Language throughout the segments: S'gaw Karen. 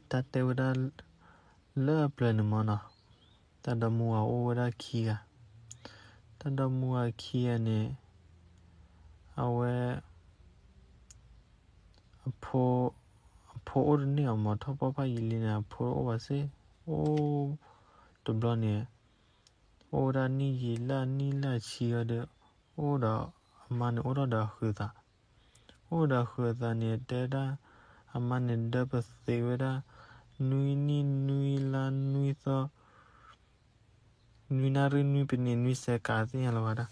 တၢ်တဲဝဲဒၣ် လၢအပျၢၤန့ၣ်မၢ်နီၤ, တၢ်ဒီမါဝၤအိၣ်ဝဲဒၣ်ခံဂၤ, တၢ်ဒီမါဝၤခံဂၤန့ၣ် အဝဲ အဖိ အဖိအိၣ်တန့ၢ်အီၤမၢ်, ထီၣ်ပှၢ်ဖးယံာ်လံန့ၣ် အဖိအိၣ်ဘၣ်စ့ၢ်, အိၣ်တဘျီန့ၣ် အိၣ်ဝဲဒၣ်နံၣ်ယံာ်လၢအနံၣ်လၢအဆံအီၤဒီး အိၣ်ဒီးအမါန့ၣ် အိၣ်ထီၣ်ဒီးအဃုာ်သး, အိၣ်ဒီးအဃုာ်အသးန့ၣ် တဲဒၣ် အမါန့ၣ် ဒၢပသံးဝဲဒၣ် နွံနံၣ်နွံလါနွံသီ နွံနၣ်ရံၣ်နွံပနံးနွံစဲးကးသ့ၣ်ညါလီၤဝဲဒၣ်,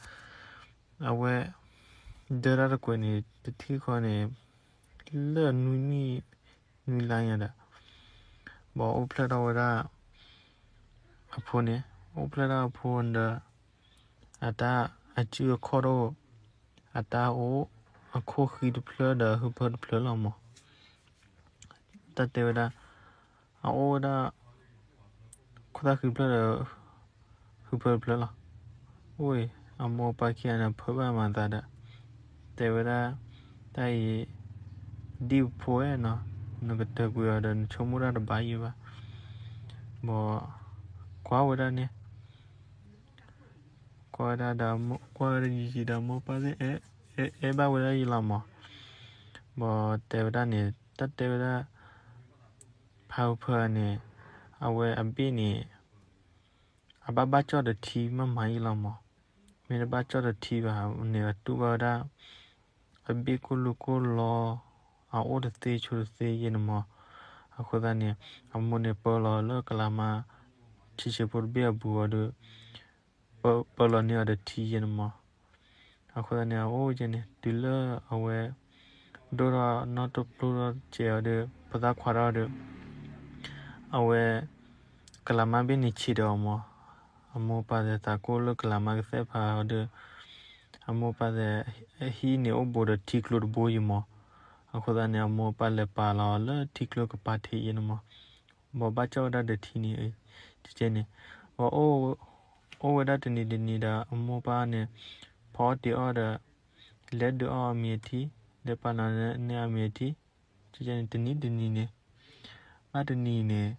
အဝဲ ဒၢတၢ်တကွဲးန့ၣ် တထံၣ်ဃီန့ၣ် လၢနွံနံၣ်နွံလါညါဒီး ဘၣ်အိၣ်ဖျဲၣ်ထီၣ်ဝဲဒၣ် အဖိန့ၣ်, အိၣ်ဖျဲၣ်ထီၣ်အဖိဒီး အတၢ်အစုအခီၣ်ဒီး အတၢ်အိၣ်အခိၣ်ဃံတဖျၢၣ်ဒီးဟုဖၢတဖျၢၣ်လီၤမၢ်. တၢ်တဲဝဲဒၣ် အအိၣ်ဝဲဒၣ် ခိၣ်သၣ်ဃံဖျၢၣ်ဒီး ဟုဖၢတဖျၢၣ်လီၤ. အိၣ်အံၤ အမိၢ်အပၢ်ခံဂၤန့ၣ် ဖၢဘၣ်မၤသးဒီး တဲဝဲဒၣ် တၢ်အံၤ ဒ်ပဖိဝဲနီၤ, နကတၢၢ်ကွံာ်အီၤဒီး နဆိကမိၣ်တၢ်တဘၣ်ယံၤဘၣ်. ဘၣ်ကွၢ်ဝဲဒၣ်န့ၣ် ကွၢ်ဝဲဒၣ်ဒီး ကွၢ်ဝဲဒၣ်ယံာ်ယံာ်ဒီး မိၢ်ပၢ်သ့ၣ် အဲၣ်ဘၣ်ဝဲဒၣ်ယံၤလီၤမၢ်. ဘၣ်တဲဝဲဒၣ်န့ၣ် တၢ်တဲဝဲဒၣ် ဖးဟုဖၢန့ၣ် အဝဲအဘ့ၣ်န့ၣ် အဘၣ်ဘၣ်ကၠီၣ်တထံမးမးယံၤလီၤမၢ်. မ့ၢ်တဘၣ်ကၠီၣ်တထံဘၣ်န့ၣ် အတူၢ်ဘၣ်ဝဲဒၣ် အဘ့ၣ်ကိၢ်လိာ်ကိၢ်လီၤ အအိၣ်တသ့ဆိးတသ့ယဲန့ၣ်မၢ်. အဃိသတးန့ၣ် အမိၢ်န့ၣ်ပၢလီၤလၢကလးမါ ထံဆၢဖိတဘ့ၣ်အပူၤအီၤဒီး ပၢလီၤန့ၢ်အီၤဒီးထံယဲန့ၣ်မၢ်. အဃိသတးန့ၣ် အအိၣ်ကဲန့ၣ် တုၤလၢအဝဲ ဒိၣ်ထီၣ်နီၢ်တပျိထီၣ်စဲးအီၤဒီး ဖိသၣ်ခွါထီၣ်ဒီး အဝဲ ကလးမါဘ့ၣ်န့ၣ်ဆံးဒီးအီၤမၢ်. အမိၢ်ပၢ်သဲးသးကိၢ်လၢကလးမါကသဲၣ်ဖးအီၤဒီး အမိၢ်ပၢ်သဲး ဟံၣ်န့ၣ်အိၣ်ဘူးဒီးထံကျိတဘိယံၤမၢ်. အဃိသတးန့ၣ် အမိၢ်အပၢ်လဲၤပာ်လီၤလၢထံကျိကပၤထံးယဲန့ၣ်မၢ်. ဘၣ်ဘၣ်ကၠီၣ်ဝဲဒၣ်ဒီးထံန့ၣ် ကဲန့ၣ် ဘၣ် အိၣ်ဝဲဒၣ်တနံၤတနံၤဒီး အမိၢ်ပၢ်န့ၣ် ဖီအီၣ်တ့ၤအီၣ်ဒီး လဲၤဒုးအီၣ်အမံၤအထံ လဲၤပာ်လီၤန့ၢ်အမံၤအထံ ကဲန့ၣ် တနံၤတနံၤန့ၣ် ဘၣ်တနံၤန့ၣ်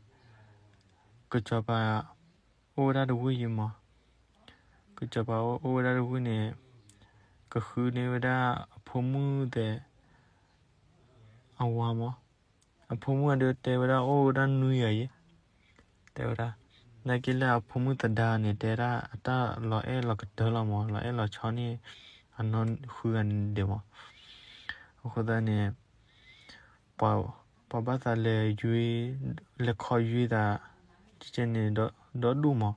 ကစီၤပၤ အိၣ်ဝဲဒၣ်တဝ့ၢ်ယံၤမၢ်. ကစီၤပၤအိၣ်ဝဲဒၣ်တဝ့ၢ်န့ၣ် ကဃုန့ၢ်ဝဲဒၣ်အဖိမုၣ်သဲး အဝၤမၢ်. အဖိမုၣ်အဒုးတဲဝဲဒၣ်အိၣ်ဝဲဒၣ်နွံဂၤယဲ တဲဝဲဒၣ် နာ်က့လၢအဖိမုၣ်သဒါန့ၣ် တဲဒၣ်အတၢ်လီၤအဲၣ်လီၤကတၢၢ်လီၤမၢ်, လီၤအဲၣ်လီၤဆီန့ၢ် အနီၢ်ဃုဂၤန့ၣ်ဒဲးမၢ်. အဃိသတးန့ၣ် ပှၤဘၣ်သးလဲၤယွ့ လဲၤခီယွ့သး ကဲန့ၣ် ဒီဒူၣ်မၢ်.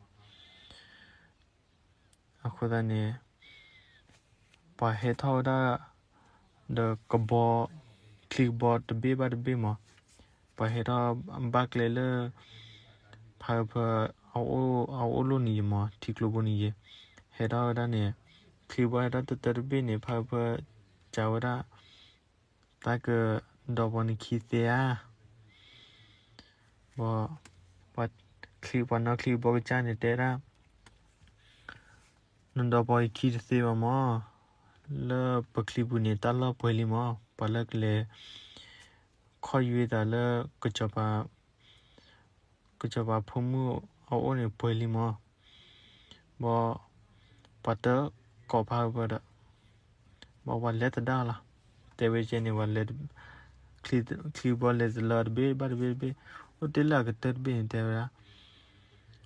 အဃိသတးန့ၣ် ပှၤဟဲထီၣ်ဝဲဒၣ် ဒီးကဘီ ချံကဘီတဘ့ၣ်ဘၣ်တဘ့ၣ်မၢ်. ပှၤဟဲထီၣ်ဘၣ်ကျဲလၢ ဖးဖၢ အအိၣ်လိၣ်န့ၣ်ယံၤမၢ်, ထံကျိဘိန့ၣ်ယံၤ ဟဲထီၣ်ဝဲဒၣ်န့ၣ် ချံကဘီဟဲထီၣ်တတၢတဘ့ၣ်န့ၣ် ဖးဖၢ စံးဝဲဒၣ် သးကဒီးပှၤနခံသ့ဧါ. ဘၣ် ပှၤချံ ပှၤနီၣ်ချံကဘီကစၢ်န့ၣ်တဲဒၣ် နဒီးပှၤယခံတသ့ဘၣ်မၢ်, လၢပချံပူၤန့ၣ် တၢ်လီၢ်ပှဲၤလံမၢ်, ပှၤလၢကလဲၤ ခီၣ်ယွ့သးလၢ ကစီၤပၤဖိမုၣ်အအိၣ်န့ၣ်ပှဲၤလံမၢ်. ဘၣ် ပှၤတကိးဖးဖၢဒီး ဘၣ်ပှၤလဲၤသဒၣ်လီၤ. တဲဝဲကဲန့ၣ် ပှၤလဲၤ ချံကဘီလဲၤတလၢတဘ့ၣ်ဘၣ်တဘ့ၣ်တဘ့ၣ်, အိၣ်တ့ၢ်လၢအကတၢၢ်တဘ့ၣ်န့ၣ်တဲဝဲဒၣ်,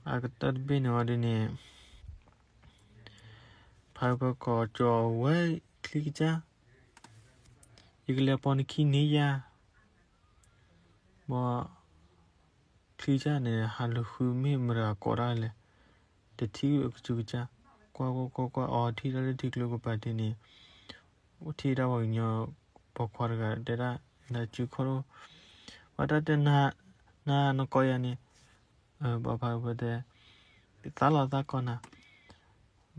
အကတၢၢ်တဘ့ၣ်န့ၣ်ဝံၤဒ်န့ၣ် ဖးဖၢကိးကၠီဝဲ ချံကစၢ်, ယကလဲၤပိာ်နခံန့ၢ်ယၤ. ဘၣ် ချံကစၢ်န့ၣ် ဟးလူၤဃုမ့ၢ်မတၤကိးတၢ်လဲၣ်, တထံၣ်အကစူၢ်ကစၢ်, ကွၢ်ကွၢ်ကွၢ်ကွၢ် အီထံၣ်ဒၣ်လၢထံကျိကပၤထံးန့ၣ် အိၣ်ထံၣ်ဒၣ်ပှၤကညီပိာ်ခွါတဂၤတဲဒၣ် နစုခီၣ်ဒိၣ်, ပှၤတၢ်တဲနၤ နၤနကိးယၤန့ၣ်, ဘၣ်ဖးဖၢတဲ သးလီၤသးကိးနၤ,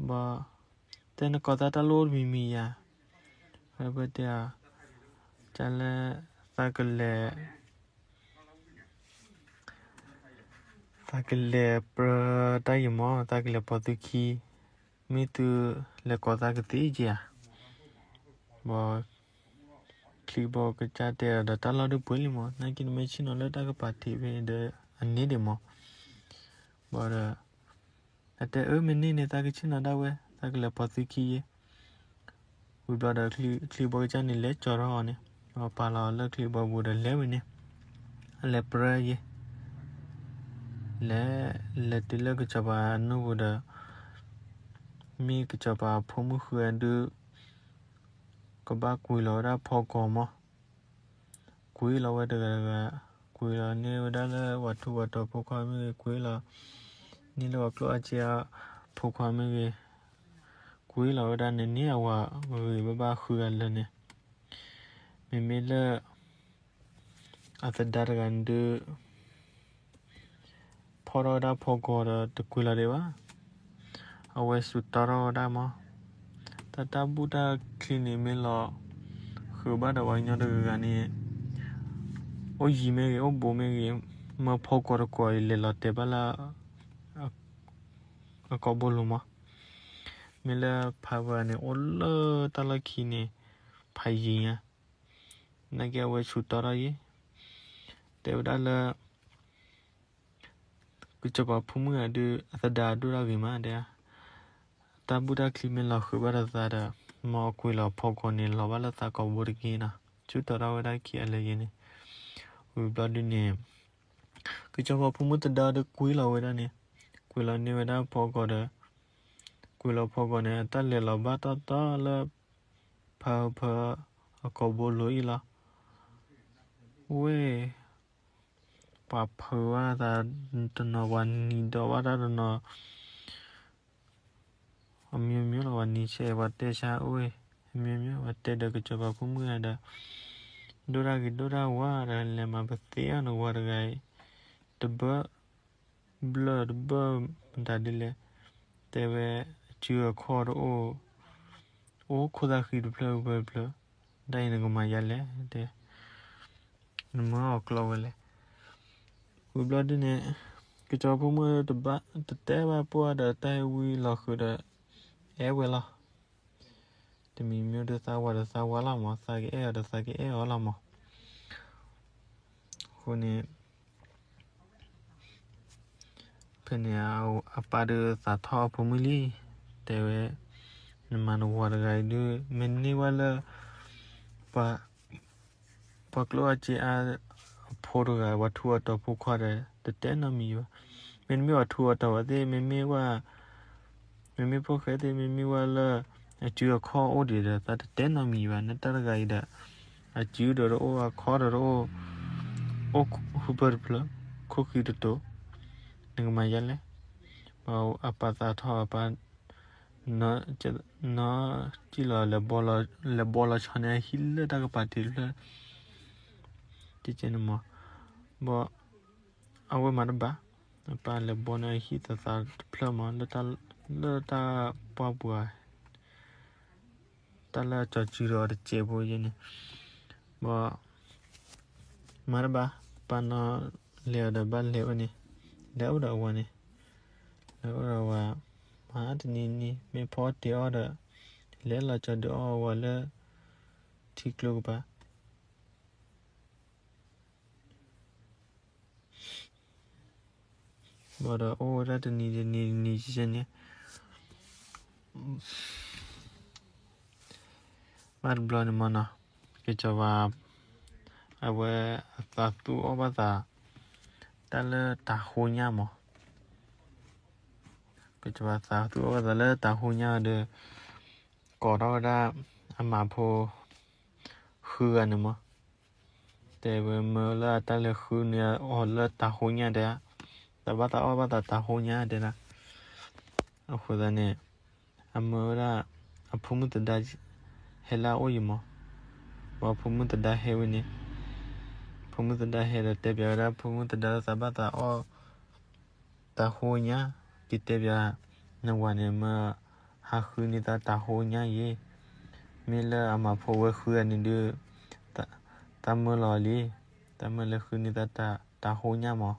ဘၣ် တဲနကိးသးတၢ်လိၣ်တမံၤမံၤယၤ, ဖဲတဲ တၢ်လၢ သးကလဲၤ သးကလဲၤပြၢတၢ်ယံၤမၢ်, သးကလဲၤပိာ်သုခံ, မ့ၢ်သုလဲၤကိးသးကသ့က့ၤဧါ. ဘၣ် ချံဘီကစၢ်တဲဒီးတၢ်လီၢ်ဒုးပှဲၤလံမး, နာ်က့နမ့ၢ်ဆ့ၣ်နီၤလၢတၢ်ကပၤထံးဖဲန့ၣ်ဒီး အန့ၢ်ဒံးမး. ဘၣ်ဒီး အတဲအၢမ့ၢ်န့ၢ်န့ၣ် သးကဆ့ၣ်နီၤဒၣ်ဝဲ, သးကလဲၤဖီသုခံယဲ. ဝံၤဘျီဒီး ချံဘီကစၢ်န့ၣ် လဲၤကၠီၤထီၣ်အီၤန့ၣ်, ပာ်လီၤအီၤလၢချံဘီပူၤဒီးလဲၤဝဲန့ၣ်, အလဲၤပြၢယဲ, လဲၤ, လဲၤတုၤလၢကစီၤပၤအနူၢ်ပူၤဒီး မ့ၢ်ကစီၤပၤဖိမုၣ်ဃုဂၤဒုး ကဘၣ်ကွံာ်လီၤဝဲဒၣ်ဖီကီၤမး. ကွံာ်လီၤဝဲတဂၤတဂၤ, ကွံာ်လီၤန့ၢ်ဝဲဒၣ်လၢပှၤထူးပှၤတီၤဖိခွါမ့ၢ်ဂ့ၤ, ကွံာ်လီၤန့ၢ်လၢပှၤကျိၣ်အါစ့အါဖိခွါမ့ၢ်ဂ့ၤ, ကွံာ်လီၤဝဲဒၣ်န့ၣ် န့ၢ်အဝၤဂ့ၤဘၣ်ဘၣ်ဃုဂၤလၢာ်န့ၣ်, မ့မ့ၢ်လၢ အသဒါတဂၤန့ၣ်ဒုး ဖီၣ်ထီၣ်ဝဲဒၣ်ဖီကီၤဒီးတကွံာ်လီၤဒံးဘၣ်. အဝဲစူးတီထီၣ်ဝဲဒၣ်မး, တၢ်တၢ်ဘူၣ်တၢ်ချံန့ၣ်မ့ၢ်လီၤ ဃုာ်ဘၣ်ဒီးပှၤကညီတဂၤဂၤန့ၣ် အိၣ်ယံၤမ့ၢ်ဂ့ၤ အိၣ်ဘူးမ့ၢ်ဂ့ၤ, မၢဖီကီၤတကွီၤအံၤ လဲၤလီၤတဲာ်ဘၣ်လၢ အကိာ်ဘိလိၤမး. မ့ၢ်လၢဖးဝဲန့ၣ် အိၣ်လၢတၢ်လီၢ်ခံန့ၣ် ဖးယံၤညါ, နာ်က့အဝဲဆူးတီထီၣ်ယဲ, တဲဝဲဒၣ်လၢ ကစီၤပၤဖိမုၣ်ဂၤဒုး အသဒါဒိၣ်ဒၣ်ဂ့ၤမးဒဲဧါ, တၢ်ဘူၣ်တၢ်ချံမ့ၢ်လီၤဃုာ်ဘၣ်ဒီးသးဒီး မ်အကွံာ်လီၤဖီကီၤန့ၣ် လီၤဘၣ်လၢသးကိာ်ဘိတက့ၢ်နီၤ, ဆူးတီထီၣ်ဝဲဒၣ်ခံအလၢာ်ယဲန့ၣ်. ဝံၤဘျီဒုန့ၣ် ကစီၤပၤဖိမုၣ်သဒါဒုးကွံာ်လီၤဝဲဒၣ်န့ၣ်, ကွံာ်လီၤန့ၢ်ဝဲဒၣ်ဖီကီၤဒီး ကွံာ်လီၤဖီကီၤန့ၣ် အတၢ်လဲၤလီၤဘၣ်တီတီလၢ ဖးဖၢအကိာ်ဘိလိၤအံၤလီၤ. ဝဲ ပှၤဖုးဘၣ်သးတနီၤ ပှၤနံၤဒီးဘၣ်တၢ်တနီၤ အမျိုးမျိုးလီၤ, ပှၤနံၤဆဲး ပှၤတဲဆါအိၣ်ဝဲ အမျိုးမျိုး ပှၤတဲဒီးကစီၤပၤဖိမုၣ်ဂၤဒီး ဒိၣ်တၢ်ဂ့ၤဒိၣ်တၢ်ဝါဒီး လဲၤမၤပသ့အီၤနဝၤတဂၤအံၤ တဘၢ ဘျၢၣ်တဘၢၣ်မတၤဒ်လဲၣ်, တဲဝဲအစုအခီၣ်တအိၣ်, အိၣ်ခိၣ်သၣ်ဃံတဖျၢၣ်ဝဲတဖျၢၣ်, ဒ်အံၤနကမၤယါလဲၣ်, တဲ နမၢအီၤကျီဝဲလဲၣ်. ဝံၤဘျီဒုန့ၣ် ကစီၤပၤဖိမုၣ်တဘၣ်တတဲဘၣ်ပှၢ်ဒီး တၢ်ဟဲဝံလီၤဃုာ်ဒီး အဲၣ်ဝဲလီၤ. တမံၤမံၤဒီးသးဝၤဒီးသးဝၤလီၤမး, သးကအဲၣ်အီၤဒီးသးကအဲၣ်အီၤလီၤမး. အဃိန့ၣ် ဖဲန့ၣ် အပၢ်ဒုးသးထီၣ်အဖိမုၣ်လံ, တဲဝဲ နမၤနဝၤတဂၤအံၤဒုး မ့ၢ်န့ၢ်ဝဲလၢ ပှၤ ပှၤကျိၣ်အါစ့အါအဖိတဂၤ ပှၤထူးပှၤတီၤဖိခွါဒီး တတဲနီတမံၤဘၣ်. မ့တမ့ၢ်ပှၤထူးပှၤတီၤဘၣ်သ့ၣ်, မ့မ့ၢ်ဝဲ မ့မ့ၢ်ဖိၣ်ဃဲသ့ၣ် မ့မ့ၢ်ဝဲလၢ အစုအခီၣ်အိၣ်ဒံးဒီး သးတတဲနီတမံၤဘၣ်. နတၢ်တဂၤအံၤဒီး အစုဒီးတအိၣ် အခီၣ်ဒီးတအိၣ်, အိၣ်ဟုဖၢတဖျၢၣ်, ခိၣ်ဃံတတိၤ, နကမၤယါလဲၣ်. အပၢ်သးထီၣ်အပၢ် နီၢ်ကံၣ်လီၤ လဲၤဘီလီၤဆီန့ၣ် အဟံၣ်လၢတၢ်ကပၤထံးတဖျၢၣ်, ကဲကဲန့ၣ်မး, ဘၣ် အဝဲမၤတဘၣ်, အပၢ်လဲၤဘီန့ၣ် အဟံၣ်သးသးတဖျၢၣ်မး လၢတၢ်ပှၢ်ပူၤဧါ, တၢ်လၢအကၠီၤစုဒီးအီၤတစဲးဖိယဲန့ၣ်, ဘၣ် မၤတဘၣ်, ပၢ်နီၢ်လဲၤအီၤဒီးဘၣ်လဲၤဝဲန့ၣ်, လဲၤအိၣ်ဒီးအဝၤန့ၣ်, လဲၤအိၣ်ဒီးအဝၤ, မၤတနံၤနံၤ မ့ၢ်ဖီအီၣ်တ့ၤအီၣ်ဒီး လဲၤလီၤကၠီၤဒုးအီၣ်အဝၤလၢ ထံကျိကပၤ ဘၣ်ဒီးအိၣ်ဝဲဒၣ်တနံၤတနံၤတနံၤယဲန့ၣ်, ဘၣ်တဘျီန့ၣ်မးနီၤ, ကစီၤပၤ အဝဲအသးသူအီၣ်ဘၣ်သး တၢ်လၢတၤဟိညၣ်မး, ကစီၤပၤသးသူအီၣ်ဘၣ်သးလၢတၤဟိညၣ်ဒီး ကိးထီၣ်ဝဲဒၣ် အမၤဖိ ဃုဂၤန့ၣ်မး, တဲဝဲမၢလၢအတၢ်လဲၤဃုန့ၢ်အီၤလၢတၤဟိညၣ်တဲ, တဘၣ်သးအီၣ်ဘၣ်သးတၤဟိညၣ်တဲဒၣ်, အဃိသတးန့ၣ် အမၢဝဲဒၣ် အဖိမုၣ်သဒါ ဟဲလၢအအိၣ်ယံၤမး, ဘၣ်ဖိမုၣ်သဒါဟဲဝဲန့ၣ်, ဖိမုၣ်သဒါဟဲဒီးတဲပျးဝဲဒၣ် ဖိမုၣ်သဒါလၢသးဘၣ်သးအီၣ် တၤဟိညၣ်, က့ၤတဲပျး နဝၤန့ၣ် မၢဟးဃုန့ၢ်သးတၤဟိညၣ်ယဲ, မ့ၢ်လၢအမၤဖိဝဲဃုဂၤန့ၣ်ဒုး တၢ်မၢလီၤလံ, တၢ်မၢလဲၤဃုန့ၢ်သးတၤဟိညၣ်မး,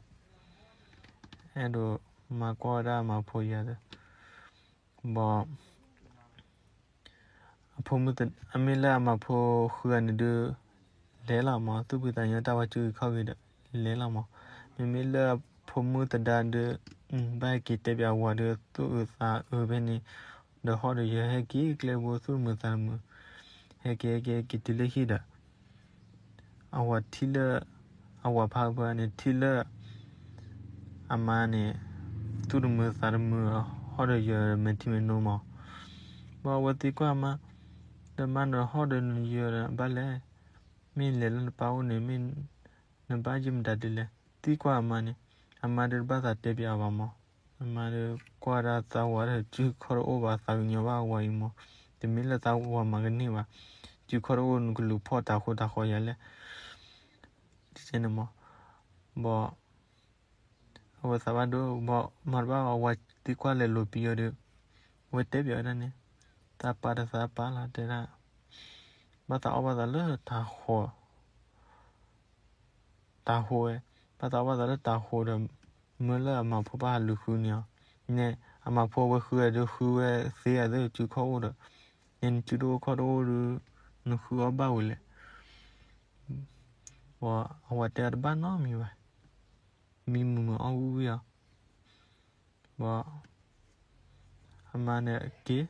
အဲၣ်ဒိးမၤကွၢ်ဝဲဒၣ်အမၤဖိယၤဒီး ဘၣ် အဖိမုၣ်သဒါ အမ့ၢ်လၢအမၤဖိဃုဂၤန့ၣ်ဒုး လဲၤလီၤမး, သူၣ်ဖှံသးညီတၢ်ဝဲစုဂ့ၤခီၣ်ဂ့ၤဒီး လဲၤလီၤမး. မ့မ့ၢ်လၢဖိမုၣ်သဒါဒီး ဘၣ်ဟဲက့ၤတဲပၠးအဝၤဒီး သူၣ်အုးသးအုးဖဲန့ၣ်, ဒီးဟီၣ်ဒီးယၢၤဟဲက့ၤကျဲဘိ သူၣ်တမုာ်သးတမုာ်, ဟဲက့ၤဟဲက့ၤဟဲက့ၤတုၤလၢဟံၣ်ဒီး အဝၤထံၣ်လၢ အဝၤဖးဖၢန့ၣ် ထံၣ်လၢ အမါန့ၣ် သူၣ်တမုာ်သးတမုာ်, ဟီၣ်ဒီးယၢၤမဲာ်ထံမဲာ်နိမး. ဘၣ်အဝဲသံကွၢ်အမါ, ဒီးမါဒီးဟီၣ်ဒီးနယၢၤဒီးဘၣ်လဲၣ်, မ့ၢ်လဲၤလၢနပၢ်အိၣ်န့ၣ် မ့ၢ်နဘၣ်ယုၢ်မတၤဒ်လဲၣ်, သံကွၢ်အမါန့ၣ်, အမါဒီးတဘၣ်သးတဲပၠးအီၤဘၣ်မး. အမါဒီးကွၢ်ဒၣ်သးဝးဒီး စုခီၣ်တအိၣ်ဘၣ် သးကညီၤဘၣ်အဝၤအံၤမး, တမ့ၢ်လၢသးဝးမၤကန့ၢ်ဘၣ်, စုခီၣ်တအိၣ် နကလူၤဖီၣ်တၤဃိတၤဃီယၤလဲၣ်, ဒ်န့ၣ်မး. ဘၣ် အဝဲသးဘၣ်ဒိ ဘၣ်မၤတဘၣ်အဝၤသံကွၢ်လဲၤလိၤပံၤအီၤဒီး အဝဲတဲပၠးဝဲဒၣ်န့ၣ်, သးပၢ်တသးပၢ်လီၤတဲဒၣ်, ဘၣ်သးအီၣ်ဘၣ်သးလၢတၤဃိ တၤဃိဝဲ, ဘၣ်သးအီၣ်ဘၣ်သးလၢတၤဃိဒီး မၢလၢအမၤဖိဘၣ်ဟးလူၤဃုန့ၢ်အီၤ, န့ၣ် အမၤဖိအဝဲဃုဝဲဒီး ဃုဝဲသ့အသးစုခီၣ်အိၣ်ဒီး, န့ၣ်နစုတအိၣ်ခီၣ်တအိၣ်ဒီး နဃုအီၣ်ဘၣ်ဝဲလဲၣ်. ဘၣ်အဝၤတဲအီၤတဘၣ်နီတမံၤဘၣ်, မံမုာ်မုာ်အီၣ်ဝံၣ်ဝံၣ်အီၤ, ဘၣ် အမါန့ၣ်က့ၤ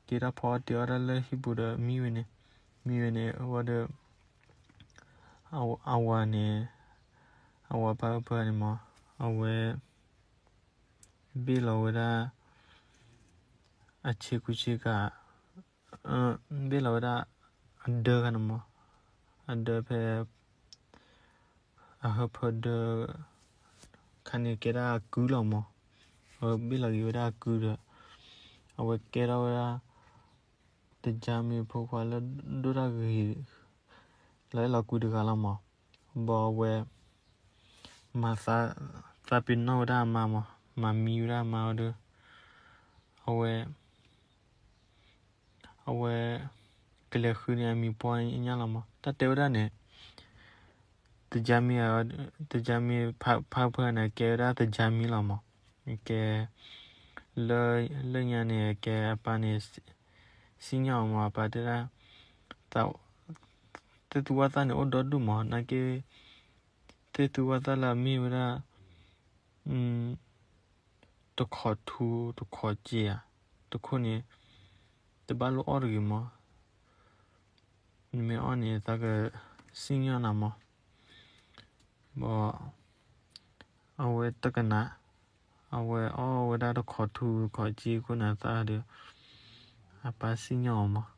က့ၤတၢ်ဖီအီၣ်တ့ၤအီၣ်တၢ်လၢဟံၣ်ပူၤဒီးမံဝဲန့ၣ်, မံဝဲန့ၣ်ဝံၤဒီး အဝၤန့ၣ်, အဝၤဖးဖၢန့ၣ်မး, အဝဲ ဘ့ၣ်လီၤဝဲဒၣ် အဆ့ကူဆ့ကၤ, ဘ့ၣ်လီၤဝဲဒၣ် အဒၢခါန့ၣ်မး, အဒၢဖဲ အဟၢဖၢဒၢ ခါန့ၣ်ကဲဒၣ်အကုလီၤမး, အဝဲဘ့ၣ်လီၤက့ၤဝဲဒၣ်အကုဒီး အဝဲကဲထီၣ်ဝဲဒၣ် တကၠါမံၤဖိခွါလၢဒိၣ်တၢ်ဂ့ၤ လီၤအဲၣ်လီၤကွံတဂၤလီၤမး, ဘၣ်အဝဲ မၤသးပ့ၤနီၣ်ဝဲဒၣ်အမါမး, မၤမံဝဲဒၣ်အမါအီၤဒီး အဝဲ အဝဲ ကလဲၤဃုန့ၢ်အမံၤပှၢ်ညါလီၤမး. တၢ်တဲဝဲဒၣ်န့ၣ် တကၠါမံၤ, တကၠါမံၤဖးဖၢန့ၣ် ကဲဝဲဒၣ်တကၠါမံၤလီၤမး. ကဲ လၢညါန့ၣ် ကဲအပၢ်န့ၣ် စံၣ်ညီၣ်အီၤမး, အပၢ်တဲဒၣ် သ့ၣ်သူဝၣ်သၣ်န့ၣ်အိၣ်ဒီဒူၣ်မး, နာ်က့ သ့ၣ်သူဝၣ်သၣ်လၢအမ့ၢ်ဝဲဒၣ် တခိးထူတခိးစ့ဧါ, တခိၣ်န့ၣ် တဘၣ်လိၣ်အီၣ်တဂ့ၤမး, နမ့ၢ်အီၣ်န့ၣ် သးကစံၣ်ညီၣ်နၤမး. ဘၣ် အဝဲတကနၣ်, အဝဲအီၣ်ဝဲဒၣ်တခိးထူတခိးစ့ခိၣ်န့ၣ်သၣ်ဒီး အပၢ်စံၣ်ညီၣ်အီၤမး.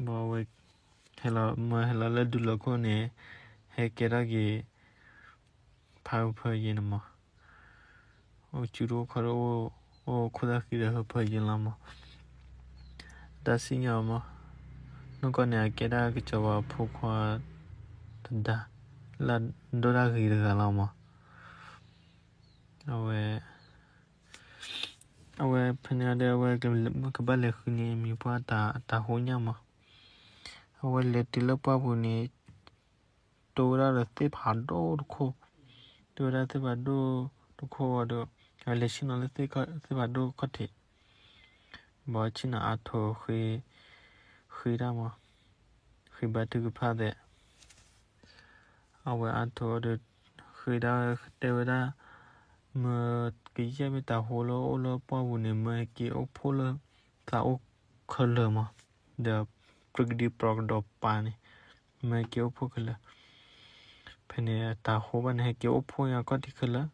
ဘၣ်ဝဲ ဟဲလီၤ မၢဟဲလီၤလၢဒူလီၤခိၣ်န့ၣ် ဟဲကဲထီၣ်က့ၤ ဖးဖၢယဲန့ၣ်မး, အိၣ်စုတအိၣ်ခီၣ်တအိၣ်, အိၣ်ခိၣ်သၣ်ဃံဒီးဟၢဖၢယဲလီၤမး. တၢ်စံၣ်ညီၣ်မး, နီၢ်ကီၢ်န့ၣ် အကဲဒၣ်ကစီၤပၤဖိခွါတဒါ လၢအဒိၣ်တၢ်ဂ့ၤတဂၤလီၤမး. အဝဲ အဝဲဖဲန့ၣ်ဒီး အဝဲကဘၣ်လဲၤဃုန့ၢ်အမံၤပှၢ်တၤဟိညၣ်မး. အဝဲလဲၤတုၤလၢပှၢ်ပူၤန့ၣ် တိၢ်ဝဲဒၣ်ဒီးသ့ၣ်ဖးဒိၣ်တခိၣ်, တိၢ်ဝဲဒၣ်သ့ၣ်ဖးဒိၣ်တခိၣ်ဝံၤဒီး အဝဲလဲၤဆ့ၣ်နီၤလၢသ့ၣ်ဖးဒိၣ်ခီၣ်ထံး, ဘၣ်ဆ့ၣ်နီၤအါထိး ဃ့တၢ်မး, ဃ့ဘါထုကဖၣ်သဲး အဝဲအါထိးဒီး ဃ့ဒၣ်ဝဲတဲဝဲဒၣ်, မၢကယဲၢ်မ့ၢ်တၤဟိလၢအိၣ်လၢပှၢ်ပူၤန့ၣ် မၢဟဲက့ၤအိၣ်ဖှိၣ်လၢသးအိၣ်ခဲလၢာ်မး, ဒီးပြံကဒံပြံကဒီးပၤန့ၣ် မၢဟဲက့ၤအိၣ်ဖှိၣ်ခဲလၢာ်, ဖဲန့ၣ်တၤဟိဘၣ်န့ၣ် ဟဲက့ၤအိၣ်ဖှိၣ်ညါခီၣ်ထံးခဲလၢာ်,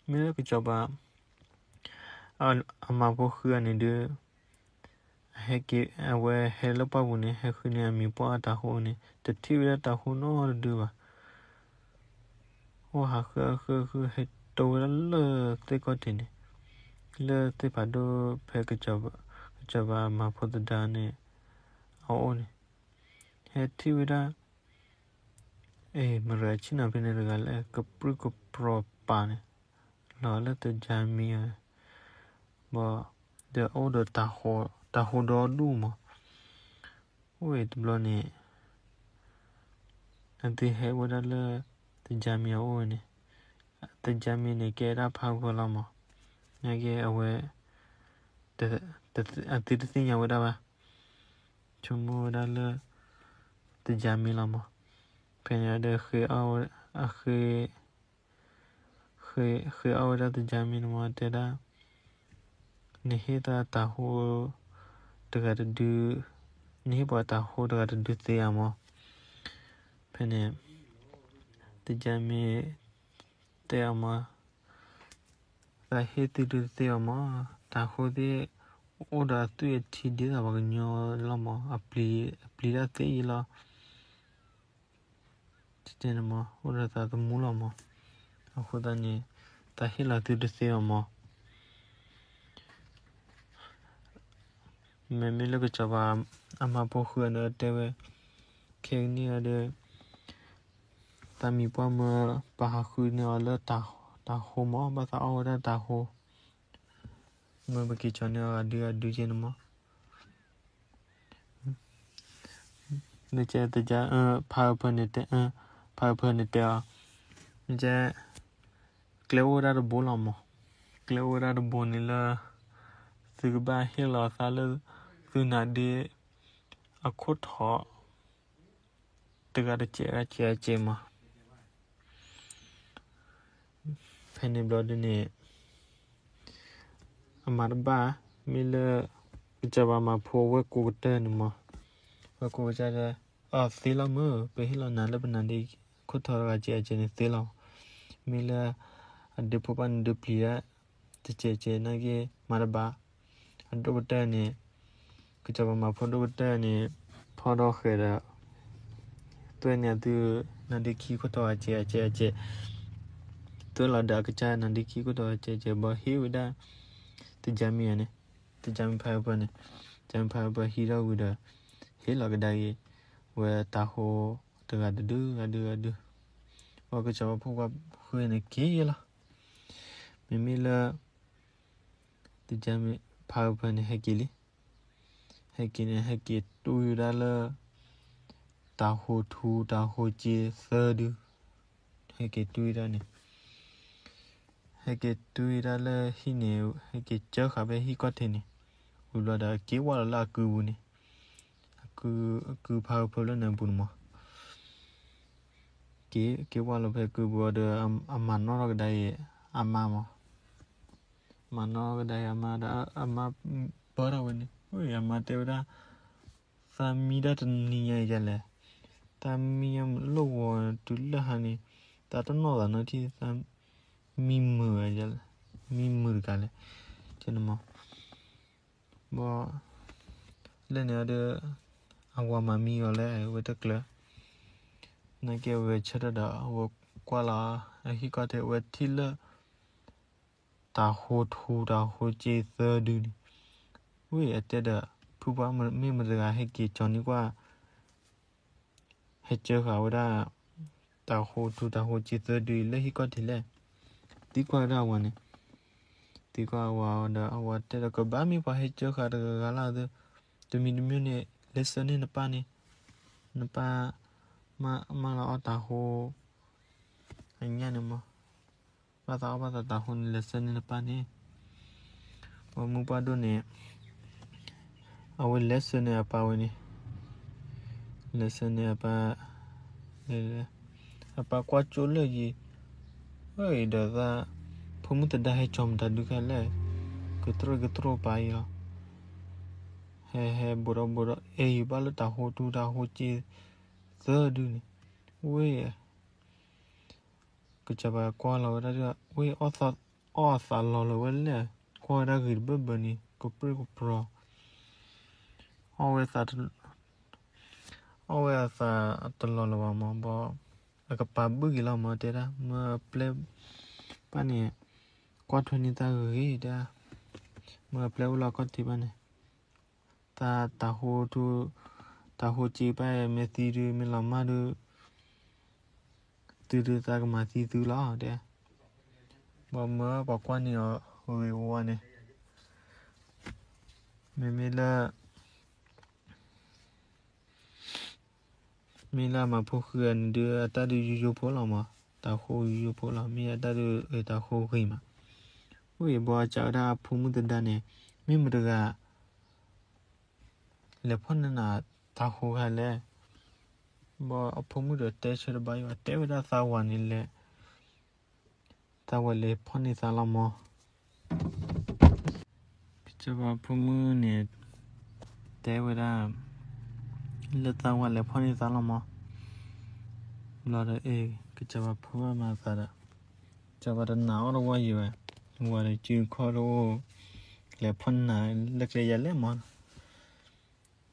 မ့ၢ်လၢကစီၤပၤ အမၤဖိဃုအီၤန့ၣ်ဒီး အဝဲဟဲလၢပှၢ်ပူၤန့ၣ် ဟဲဃုန့ၢ်အမံၤပှၢ်တၤဟိန့ၣ် တထံၣ်ဝဲဒၣ်တၤဟိနီတဒုဘၣ်. အိၣ်ဟးဃုအဃုအဃု ဟဲတိၢ်ဝဲဒၣ်လၢသ့ၣ်ခီၣ်ထံးန့ၣ်, လၢသ့ၣ်ဖးဒိၣ်ဖဲ ကစီၤပၤအမၤဖိသဒါန့ၣ် အအိၣ်န့ၣ်, ဟဲထံၣ်ဝဲဒၣ် အ့ မရၤဆ့ၣ်နီၤဖဲန့ၣ်တဂၤလၢ ကပြုၢ်ကပြီၤပၤန့ၣ် လီၤလၢတကၠါမံၤဧၢ, ဘၣ်ဒီးအိၣ်ဒီးတၤဟိဒီဒူၣ်မး, အိၣ်ဝဲတဘျီန့ၣ် အသုဟဲဝဲဒၣ်လၢတကၠါမံၤအအိၣ်ဝဲန့ၣ်, တကၠါမံၤန့ၣ်ကဲဒၣ်ဖးဖၢလီၤမး, နာ်က့အဝဲ အသုတသ့ၣ်ညါဝဲဒၣ်ဘၣ်, ဆိကမိၣ်ဝဲဒၣ်လၢ တယါမ့ၢ်လီၤမး. ဖဲန့ၣ်ဒီး ဃ့အီၣ်ဝဲဒၣ်တယါမ့ၢ်န့ၣ်မး တဲဒၣ်, နဟ့ၣ်တၢ်တၤဟိတဂၤတဒု, နဟ့ၣ်ပှၤတၤဟိတဂၤတဒုသ့ဧါမး. ဖဲန့ၣ် တယါမ့ၢ်တဲအီၤမး, သးဟ့ၣ်သုဒုတသ့ဘၣ်မး, တၤဟိသ့ၣ် အိၣ်ဒီးအသွံၣ်အထံဒ်သိးပှၤကညီလီၤမး, အပျံၤတၢ်သ့ၣ်အံၤလီၤ. တဲန့ၣ်မး အိၣ်ဒီးသးသမူလီၤမး. အဃိသတးန့ၣ် သးဟ့ၣ်လီၤသုတသ့ဘၣ်မး. မ့မ့ၢ်လၢကစီၤပၤအမါဖိဃုအန့ၣ်တဲဝဲ, ခဲကနံၣ်အံၤဒီး သးမံၤပှၢ်မၢပာ်ဟးဃုန့ၢ်အီၤလၢတၤဟိမး, ဘၣ်သးအီၣ်ဝဲဒၣ်တၤဟိ, မ့ၢ်ပက့ၤကၠီန့ၢ်အီၤဂၤဒုဂၤဒုက့န့ၣ်မး. မ့ၢ်ကဲတယါ ဖါအၢဖၢန့ၣ်တဲ, ဖါအၢဖၢန့ၣ်တဲအီၤ, မ့ၢ်ကဲ ကျဲအိၣ်ဝဲဒၣ်တဘိလီၤမး, ကျဲအိၣ်ဝဲဒၣ်တဘိန့ၣ်လၢ သုကဘၣ်ဟ့ၣ်လီၤသးလၢ သုနါဒ့အခိၣ်ထီၣ် တဂၤတစဲးဂၤစဲးဂၤစဲးမး. ဖဲန့ၣ်ဘျီဒ်န့ၣ် အမၤတဘၣ်, မ့ၢ်လၢ ကစီၤပၤမၤဖိဝဲၢ်ကိးကတၢၢ်န့ၣ်မး, ဝဲၢ်ကိးကတၢၢ်ဒီး အသ့လီၤမး, ပဟ့ၣ်လီၤနၤလၢပနါဒ့ခိၣ်ထီၣ်တဂၤစဲးဂၤစဲးန့ၣ်သ့လီၤ. မ့ၢ်လၢ အဒ့ဖိပၢ်န့ၣ်ဒုးပျံၤဒၣ် တစဲးစဲးနာ်က့ မၤတဘၣ်, အဒိၣ်ကတၢၢ်န့ၣ် ကစီၤပၤမၤဖိဒိၣ်ကတၢၢ်န့ၣ် ဖီၣ်ဒီးဃဲၤဒီး သွဲၣ်န့ၢ်အသု နါဒ့ခံခိၣ်ထီၣ်အစဲးအစဲးအစဲး, သွဲၣ်လီၤဒီးအကစၢ်နါဒ့ခံခိၣ်ထီၣ်အစဲးအစဲး ဘၣ်ဟ့ၣ်ဝဲဒၣ် တယါမံၤန့ၣ်, တယါမံၤဖါအၢဖၢန့ၣ်, တယါမံၤဖါအၢဖၢဟံးထီၣ်ဝံၤဒီး ဟ့ၣ်လီၤကဒါက့ၤ ဝဲတၤဟိတဂၤတဒုဂၤဒုဂၤဒု, ဘၣ်ကစီၤပၤဖိခွါဃုန့ၣ်က့ၤလီၤ. မ့မ့ၢ်လၢ တယါမံၤဖါအၢဖၢန့ၣ်ဟဲက့ၤလံ, ဟဲက့ၤန့ၣ် ဟဲက့ၤတွံဝဲဒၣ်လၢ တၤဟိထူတၤဟိစ့သၢဒု, ဟဲက့ၤတွံဝဲဒၣ်န့ၣ်, ဟဲက့ၤတွံဝဲဒၣ်လၢဟံၣ်န့ၣ် ဟဲက့ၤစၢဃာ်ဖဲဟံၣ်ကီၢ်ထံးန့ၣ်, ဝံၤဘျီဒီးက့ၤဝၢ်လီၤလၢအကုပူၤန့ၣ်, အကု အကုဖါအၢဖၢလၢန့ၣ်အပူၤန့ၣ်မး, က့ၤ က့ၤဝၢ်လီၤဖဲကုပူၤအီၤဒီး အမၤနီၣ်ထီၣ်ကဒါအံၤ အမါမး, မၤနီၣ်ကဒါအံၤအမါဒီး အမါပၢထီၣ်ဝဲန့ၣ်, အမါတဲဝဲဒၣ်, သးမံဒၣ်တနံၤညါအံၤဒ်လဲၣ်, သးမံညါလိၣ်ဂီၤတုၤလၢဟါန့ၣ်, သးတနီၣ်သးနီထံၣ် သးမံမုာ်ဝဲဒ်လဲၣ်, မံမုာ်တဂၤလဲၣ်, ကဲန့ၣ်မး ဘၣ် လၢန့ၣ်ဒီး အဝၤမၤမံအီၤလၢ အဝဲတကျၢၤ, နာ်က့အဝဲဆၢထၢၣ်ဒီး အဝဲကွၢ်လီၤ အဟံၣ်ကီၢ်ထံး အဝဲထံၣ်လၢ တၤဟိထူတၤဟိစ့သၢဒုန့ၣ်, ဝဲအတဲဒီး ဖုပှၢ်မ့ၢ်မတၤတဂၤဟဲက့ၤကၠီၤန့ၢ်ကွၢ် ဟဲစၢဃာ်ဝဲဒၣ် တၤဟိထူတၤဟိစ့သၢဒုအံၤလၢဟံၣ်ကီၢ်ထံးလဲၣ်, သံကွၢ်ဝဲဒၣ်အဝၤန့ၣ်, သံကွၢ်အဝၤဒီး အဝၤတဲဒီး ကဘၣ်မ့ၢ်ပှၤဟဲစၢဃာ်တဂၤဂၤလၢ်သၢ, တမံၤတမံၤန့ၣ် လဲၤဆှၢန့ၢ်နပၢ်န့ၣ်, နပၢ် မၢလီၤအီၣ်တၤဟိ အညၣ်န့ၣ်မး, ဘၣ်သးအီၣ်ဘၣ်သးတၤဟိန့ၣ် လဲၤဆှၢန့ၢ်နပၢ်န့ၣ် ပှၤမုၢ်ပှၢ်ဒိၣ်န့ၣ် အဝဲလဲၤဆှၢန့ၢ်အပၢ်ဝဲန့ၣ်, လဲၤဆှၢန့ၢ်အပၢ်, အပၢ်ကွၢ်ကၠိလၢယံၤ, အၢ အံၤဒီးသး ဖိမုၣ်သဒါဟဲကၠီၤမတၤဒုးခဲလဲၣ်, ကတြိၣ်ကတြိၣ်ပၢ်အံၤလီၤ, ဟဲဟဲဘိးဒီးဘိးဒီး အဲၣ်ယဘၣ်လၢတၤဟိထူတၤဟိစ့သၢဒုန့ၣ်, ဝဲ ကစီၤပၤကွၢ်လီၤဝဲဒၣ်ဒီး ဝဲ အီၣ်သးလီၤလၢၤဝဲလဲၣ်, ကွၢ်ဝဲဒၣ်ဂ့ၤတဘၢဘၢန့ၣ် ကပြုၢ်ကပြီၤ, အီၣ်ဝဲသး အီၣ်ဝဲအသးတလီၤလၢၤဘၣ်မးဘၣ်, အကပၤဘုၣ်က့ၤလီၤမး တဲဒၣ် မၢအပျဲၢ်ဘၣ်န့ၣ် ကွၢ်ထွဲန့ၢ်သးဂ့ၤဂ့ၤတဲ, မၢအပျဲၢ်အိၣ်လၢအခီၣ်ထံးဘၣ်န့ၣ် တၤဟိထူ တၤဟိစ့ဘၣ် မ့ၢ်သံဒုး မ့ၢ်လီၤမၢ်ဒုး သုဒုးသးကမၤသံသုလီၤ တဲ, ဘၣ်မၢပှၤကွၢ်န့ၢ်အီၤဂ့ၤဝဲန့ၣ်, မ့မ့ၢ်လၢ မ့ၢ်လၢအမၤဖိဃုာ်န့ၣ်ဒုး အတၢ်ဒုးယိယိဖိလီၤမး, တၤဟိယိယိဖိလီၤ, မ့ၢ်အတၢ်ဒုးတၤဟိဂ့ၤမး, အိၣ်အံၤဘၣ်စံးဝဲဒၣ်အဖိမုၣ်သဒါန့ၣ် မ့ၢ်မတၤတဂၤ လဲၤဖီၣ်န့ၢ်နၤတၤဟိခါလဲၣ်, ဘၣ်အဖိမုၣ်ဒီးတဲဆၢတဘၣ်ယံၤဘၣ်, တဲဝဲဒၣ်သးဝၤန့ၣ်လဲၤ, သးဝၤလဲၤဖီၣ်န့ၢ်သးလီၤမး. ကစီၤပၤဖိမုၣ်န့ၣ် တဲဝဲဒၣ် လၢသးဝၤလဲၤဖီၣ်န့ၢ်သးလီၤမး. ဘျီဒီး အ့ ကစီၤပၤဖိမုၣ်မၤသးဒီး ကစီၤပၤတနာ်အီၤတဝီယံၤဘၣ်, ဝၤဒီးစုခီၣ်တအိၣ်, လဲၤဖီၣ်န့ၢ်နၤလၢကျဲယၤလဲၣ်မး.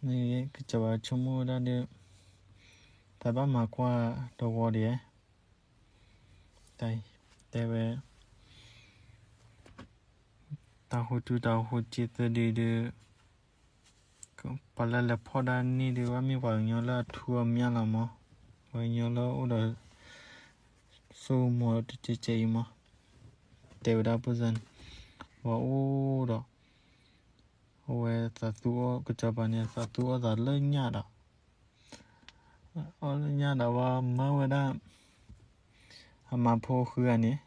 န့ၣ်ကစီၤပၤဆိကမိၣ်ဝဲဒၣ်ဒီး တၢ်ဘၣ်မၤကွၢ်တဝီဒီး တဲဝဲ တၢ်ဟူးတုၤတၢ်ဟူးက့သၢဒုဒီး ပှၤလၢလဲၤဖီၣ်ဒၣ်န့ၣ်ဒီး ဘၣ်မ့ၢ်ပှၤကညီလၢအထူအမၠၢ်လီၤမး, ပှၤကညီလၢအိၣ်ဒီး စိကမီၤတကဲကဲအံၤမး. တဲဝဲဒၣ်ပစၢ်န့ၣ် ပှၤအိၣ်ဒီး အဝဲသးသူအီၣ် ကစီၤပၤန့ၣ် သးသူအီၣ်သးလၢညၣ်ဒီး အီၣ်လၢညၣ်ဒီးဝဲမၢဝဲဒၣ် အမၤဖိဃုဂၤန့ၣ်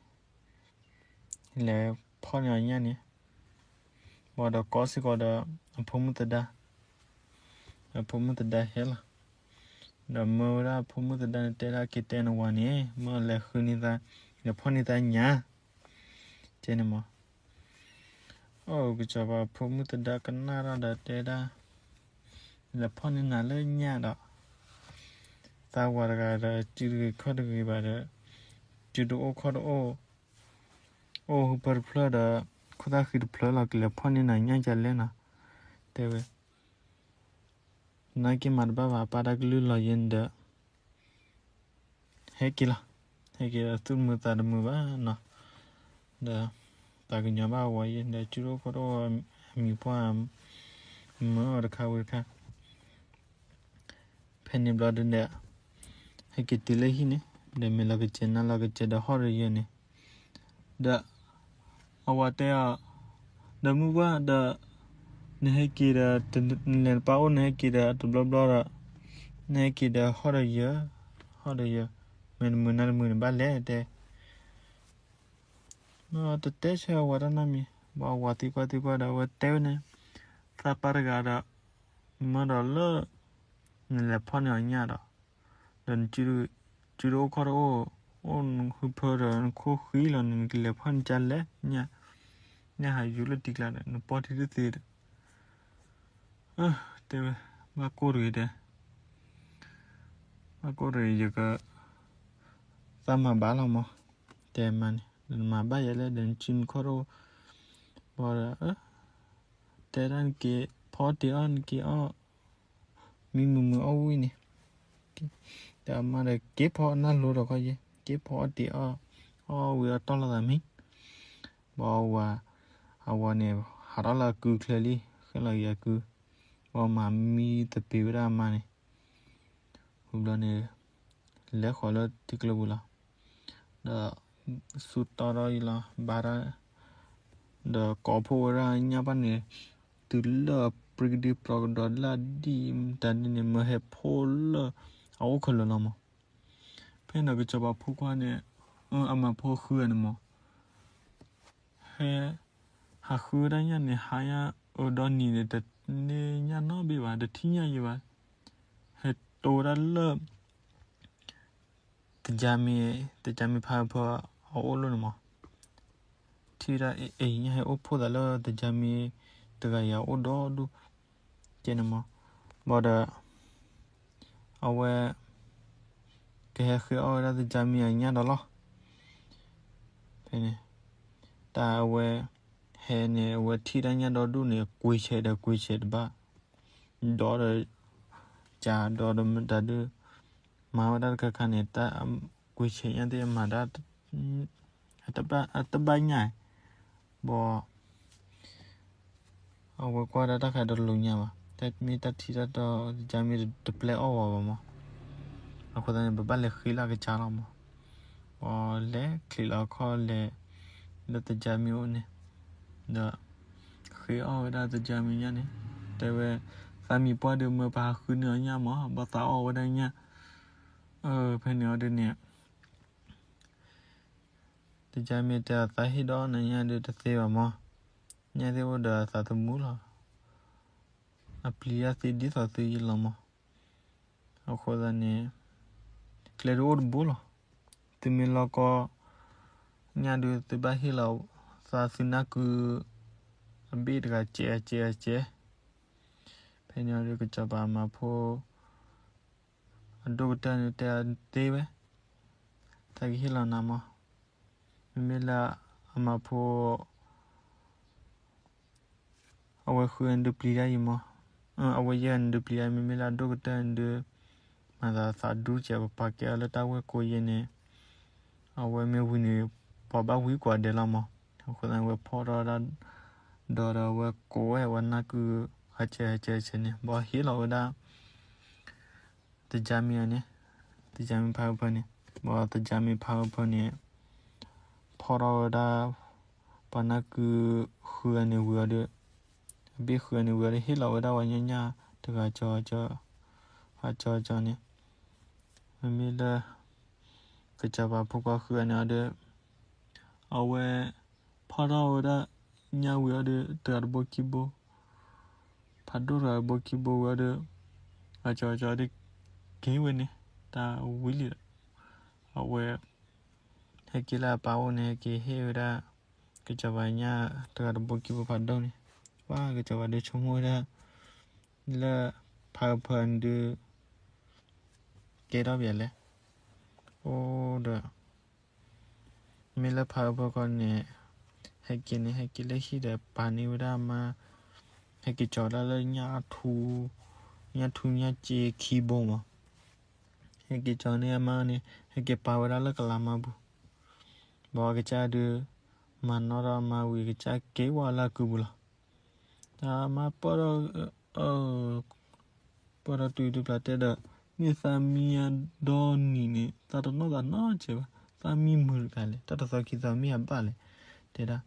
လဲၤဖီၣ်န့ၢ်အီၤညၣ်န့ၣ်, ဘၣ်ဒီးကိးစ့ၢ်ကီးဒီး အဖိမုၣ်သဒါ, အဖိမုၣ်သဒါဟဲလီၤ, ဒီးမၢဝဲဒၣ်အဖိမုၣ်သဒါန့ၣ် တဲဒၣ်က့ၤတဲနဝၤန့ၣ် မၢလဲၤဃုန့ၢ်သး, လဲၤဖီၣ်န့ၢ်သးညၣ်, ကဲန့ၣ်မး. အိၣ်ကစီၤပၤဖိမုၣ်သဒါကနၣ်တၢ်ဒီးတဲဒၣ် လဲၤဖီၣ်န့ၢ်နၤလၢညၣ်ဒီး သးဝၤတဂၤဒီး စုတဂ့ၤခီၣ်တဂ့ၤဘၣ်ဒီး စုတအိၣ်ခီၣ်တအိၣ်, အိၣ်ဟုဖၢတဖျၢၣ်ဒီး ခိၣ်သၣ်ဃံတဖျၢၣ်လီၤ ကလဲၤဖီၣ်န့ၢ်နၤညၣ်ကလဲၣ်နီၤ, တဲဝဲ နာ်က့မၤတဘၣ်ဘၣ် ပၢ်တၢ်ကလုၢ်လီၤယဲန့ၣ်ဒီး ဟဲက့ၤလီၤ, ဟဲက့ၤဒီးသူၣ်တမုာ်သးတမုာ်ဘၣ်နီၤ, ဒီး သးကညီၤဘၣ်ဝဲယဲဒီး စုတအိၣ်ခီၣ်တအိၣ် အမံၤပှၢ် မၢအီၤတခါဝံၤတခါ ဖဲန့ၣ်ဘျီဒုန့ၣ် ဟဲက့ၤတုၤလၢဟံၣ်န့ၣ် ဒီးမ့ၢ်လီၤကစဲးနၤလီၤကစဲးဒီးဟီၣ်ဒီးယၢၤန့ၣ်, ဒီး အဝၤတဲအီၤ, ဒီးမုၢ်ပှၢ်ဒီး နဟဲက့ၤဒီး နလဲၤနပၢ်အိၣ် နဟဲက့ၤဒီးတဘျီဘျီဒီး နဟဲက့ၤဒီးဟီၣ်ဒီးယၢၤ, ဟီၣ်ဒီးယၢၤ, မ့ၢ်တမုာ်နၤတမုာ်န့ၣ်ဘၣ်လဲၣ်တဲ တတဲဆၢအဝၤတၢ်နီတမံၤ, ဘၣ်အဝၤသံကွၢ်သံကွၢ်ဒီး အဝဲတဲဝဲန့ၣ်, သးပၢ်တဂၤဒီး မၢဒီးလၢ နလဲၤဖီၣ်န့ၢ်အီၤညၣ်ဒီး, ဒီးနစုတအိၣ်ခီၣ်တအိၣ်, အိၣ်နဟုဖၢဒီးနခိၣ်ဃံလီၤန့ၣ် နကလဲၤဖီၣ်န့ၢ်ကလဲၣ်ညၣ်, ညၣ်ဟးယူၤလၢတံၤကျါဒီး နပီၢ်ထံတသ့ဒီး တဲဝဲ, ဘၣ်ကိၢ်တဂ့ၤတဲ, ဘၣ်ကိၢ်တဂ့ၤ ယက သးမၤဘၣ်လီၤမး, တဲမါန့ၣ် ဒီးနမၤဘၣ်ယဲလဲၣ် ဒီးနစုနခီၣ်တအိၣ်, ဘၣ်ဒီး တဲဒၣ်နက့ၤဖီအီၣ်တ့ၤအီၣ် နက့ၤအီၣ် မံမုာ်မုာ်အီၣ်ဝံၣ်န့ၣ်, ဒီးအမါဒီးက့ၤဖီအီၣ်နၢ်လိၤဒီးခီယဲ, က့ၤဖီအီၣ်တ့ၤအီၣ်, အီၣ်ဝံၤအီၣ်တီၢ်လိာ်သးမံ, ဘၣ်ဝၤ, အဝၤန့ၣ် ဟးထီၣ်လၢအကုချၢလံ, ဃ့လီၤက့ၤအကု, ဘၣ်မၤမံသပ့ၤဝဲဒၣ်အမါန့ၣ် ဝံၤဘျီန့ၣ် လဲၤဃီၤလၢထံကျိပူၤလီၤ. ဒီး ဆူတီဒီးအံၤလီၤ ဘါတၢ်, ဒီးကိးဖှိၣ်ဝဲဒၣ်ညၣ်ဘၣ်န့ၣ် တုၤလၢအပြံကဒုပြံကဒီးလၢအဒံၣ်တၢ်ဒ်န့ၣ် မၢဟဲဖှိၣ်လၢအအိၣ်ခဲလၢာ်လီၤမး. ဖဲန့ၣ်ကစီၤပၤဖိခွါန့ၣ် အမၤဖိဃုဂၤန့ၣ်မး ဟဲ ဟးဃုဝဲဒၣ်ညၣ်န့ၣ် ဟါညါအၢဒီနံၤန့ၣ် တန့ၢ်ညၣ်နီတဘ့ၣ်ဘၣ် တထံၣ်ညၣ်ယံၤဘၣ်. ဟဲတိဝဲဒၣ်လၢ တကၢ်မံၤ တကၢ်မံၤဖးဖၢအအိၣ်လီၤန့ၣ်မး. ထံၣ်ဝဲဒၣ်အံၤ ညၣ်ဟဲအိၣ်ဖှိၣ်သးလၢတကၢ်မံၤတဂၤအံၤအအိၣ်ဒီဒူၣ် ကဲန့ၣ်မး. ဘၣ်ဒီး အဝဲ ကဟဲဃ့အီၣ်ဝဲဒၣ်တကၢ်မံၤအညၣ်ဒီးလီၤ. ဖဲန့ၣ် တၢ်အဝဲ ဟဲန့ၣ် အဝဲထံၣ်တၢ်ညၣ်ဒီဒူၣ်န့ၣ် ကွံာ်ဆဲးဒီးကွံာ်ဆဲးတဘၣ် ဒီး ကဒီးတၢ်ဒုး မၤဝဲဒၣ်တခါခါန့ၣ် တၢ်ကွံာ်ဆဲးညၣ်သ့ၣ်မၤဒၣ် အတဘၣ်ညၣ် ဘၣ် အဝဲကွၢ်ဒၣ်တၢ်ခါတလိၤညါဘၣ် တၢ်မ့ၢ်တၢ်ထံတၢ်တီ တကၢ်မ့ၢ်တပျဲအီၣ်ဝဲဘၣ်မး. အဃိသတးန့ၣ် ပဘၣ်လဲၤဃ့လၢအကစၢ်လီၤမး. ပလဲၤချံးလီၤအခီၣ်လဲၤ လၢတကၢ်မ့ၢ်အိၣ်န့ၣ် ဒီး ဃ့အီၣ်ဝဲဒၣ်တကၢ်မ့ၢ်ညၣ်န့ၣ် တဲဝဲ သးမံၤပှၢ်ဒုးမၢပဟးဃုန့ၢ်အီၤညၣ်မး ဘၣ်သးအီၣ်ဝဲဒၣ်ညၣ်. ဖဲန့ၣ်အီၤဒုးန့ၣ် တကၢ်မ့ၢ်တဲအသးဟ့ၣ်ဒီးနၤညၣ်ဒုးတသ့ဘၣ်မး. ညၣ်သ့ၣ်အိၣ်ဒီးအသးသမူလီၤ. အပျံၤအသ့ဒ်သိးသုယံၤလီၤမး. အဃိသတးန့ၣ် လဲၤဒုးအိၣ်တဘိလီၤ. သုမ့ၢ်လီၢ်ကီၢ်ညၣ်ဒုး သုဘၣ်ဟ့ၣ်လီၤသးသုနၢ်ကု အဘ့ၣ်တဂၤ ကဲးအကဲးအကဲး. ဖဲန့ၣ်ဒီး ကစီၤပၤအမၤဖိ အဒိၣ်ကတၢၢ်န့ၣ်တဲသ့ဝဲ, တၢ်ကဟ့ၣ်လီၤနၤမး, မ့မ့ၢ်လၢအမၤဖိ အဝဲဃုအနဒုးပျံၤတၢ်အံၤမး, အဝဲယဲၢ်အနဒုးပျံၤတၢ် မ့မ့ၢ်လၢအဒိၣ်ကတၢၢ်နဒုး မၤသးသးဒူကဲး ပပာ်ကဲအီၤလၢတၢ်ဝဲၢ်ကိးယဲၢ်န့ၣ်, အဝဲမ့ၢ်ဝံၤန့ၣ် ပှၤဘၣ်ဝံကွၢ်ဒဲးလီၤမး. အဃိသတးန့ၣ် အဝဲဖီၣ်ထီၣ်ဝဲဒၣ်ဒီး ဒီးအဝဲကိးဝဲအဝဲနၢ်ကု ဟးဆဲးဟးဆဲးဟးဆဲးန့ၣ် ဘၣ်ဟ့ၣ်လီၤဝဲဒၣ် သကြားမင်းန့ၣ်, သကြားမင်းဖါအၢဖၢန့ၣ်, ဘၣ်သကြားမင်းဖါအၢဖၢန့ၣ် ဖီၣ်ထီၣ်ဝဲဒၣ် ပှၤနၢ်ကုဃုအနၢ်ဝံၤအီၤဒီး, အဘ့ၣ်ဃုအနၢ်ဝံၤအီၤဒီး ဟ့ၣ်လီၤဝဲဒၣ်ပှၤညါညၣ်တဂၤကၠီကၠီ, ဟးကၠီကၠီန့ၣ်, မ့မ့ၢ်လၢ ကစီၤပၤဖိခွါဃုအနၢ်အီၤဒီး အဝဲ ဖီၣ်ထီၣ်ဝဲဒၣ်ညၣ်ဝံၤအီၤဒီး တဂၤတဘိခံဘိ, ဖးဒိၣ်တဂၤတဘိခံဘိဝံၤအီၤဒီး အကၠီကၠီဒီး က့ၤဝဲန့ၣ် တၢ်ဝံၤလံဒီး အဝဲ ဟဲက့ၤလၢအပၢ်အိၣ်န့ၣ် ဟဲက့ၤဟ့ၣ်ဝဲဒၣ် ကစီၤပၤညၣ်တဂၤတဘိခံဘိဖးဒိၣ်န့ၣ်, ပှၤကစီၤပၤဒုးဆိကမိၣ်ဝဲဒၣ် လၢဖါအၢဖၢန့ၣ်ဒုး ကဲထီၣ်ပှဲၤလဲၣ်, အိၣ်ဒီး မ့ၢ်လၢဖါအၢဖၢခီန့ၣ် ဟဲက့ၤန့ၣ် ဟဲက့ၤလၢဟံၣ်ဒီး ပာ်န့ၢ်ဝဲဒၣ်အမါ, ဟဲက့ၤကၠီၤဒၣ်လၢ ညၣ်ထူညၣ်စ့ခံဘိမး, ဟဲက့ၤကၠီၤန့ၢ်အမါန့ၣ် ဟဲက့ၤပာ်ဝဲဒၣ်လၢကလးမါပူၤ, ဘၣ်အကစၢ်ဒုး မၤနီၣ်ဒီးအမါဝံၤ ကစၢ်က့ၤဝဲလၢအကုပူၤလီၤ. တၢ်မါပၢၢ်ဒီး ပၢၢ်ဒီးတုၤတဖျးတဲဒီး မ့ၢ်သးမံအဒီနံၤန့ၣ် သးတနီၣ်သးနီတစဲးဘၣ်, သးမံမုာ်တဂၤလဲၣ်, တၢ်တသီခံသီမ့ၢ်အဘၣ်လဲၣ်, တဲဒၣ်,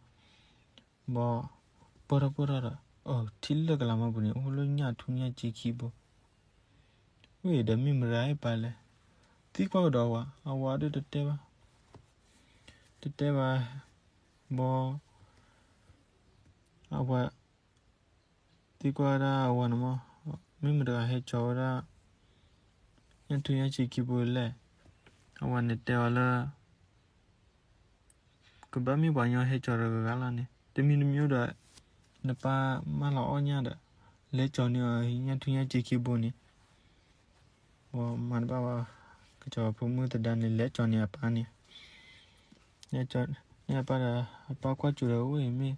ဘၣ် ပၢၢ်ထီၣ်ပၢၢ်ထီၣ်ဒီး ထံၣ်လၢကလးမါပူၤန့ၣ် အိၣ်လၢညၣ်ထူညၣ်စ့ခံဘိ, ဝံၤဒီးမ့ၢ်မတၤအပၢ်လဲၣ်, သံကွၢ်ကဒီးအဝၤ, အဝၤဒုးတတဲဘၣ်, တတဲဘၣ်, ဘၣ် အဝၤ သံကွၢ်ဝဲဒၣ်အဝၤန့ၣ်မး, မ့ၢ်မတၤတဂၤဟဲကၠီၤဝဲဒၣ် ညၣ်ထူညၣ်စ့ခံဘိလဲၣ်, အဝၤန့ၣ်တဲအီၤလၢ ကဘၣ်မ့ၢ်ပှၤကညီဟဲကၠီၤတဂၤဂၤလီၤန့ၣ် တမံၤတမံၤဒီး နပၢ်မၢလီၤအီၣ်ညၣ်ဒီး လဲၤကၠီၤန့ၢ်အီၤညၣ်ထူညၣ်စ့ခံဘိန့ၣ်, မၤတဘၣ်ဘၣ်, ကစီၤပၤဖိမုၣ်သဒါန့ၣ် လဲၤကၠီၤန့ၢ်အပၢ်န့ၣ်, လဲၤကၠီၤန့ၢ်အပၢ်ဒီး အပၢ်ကွၢ်စူၤဒီး ဝဲမ့ၢ်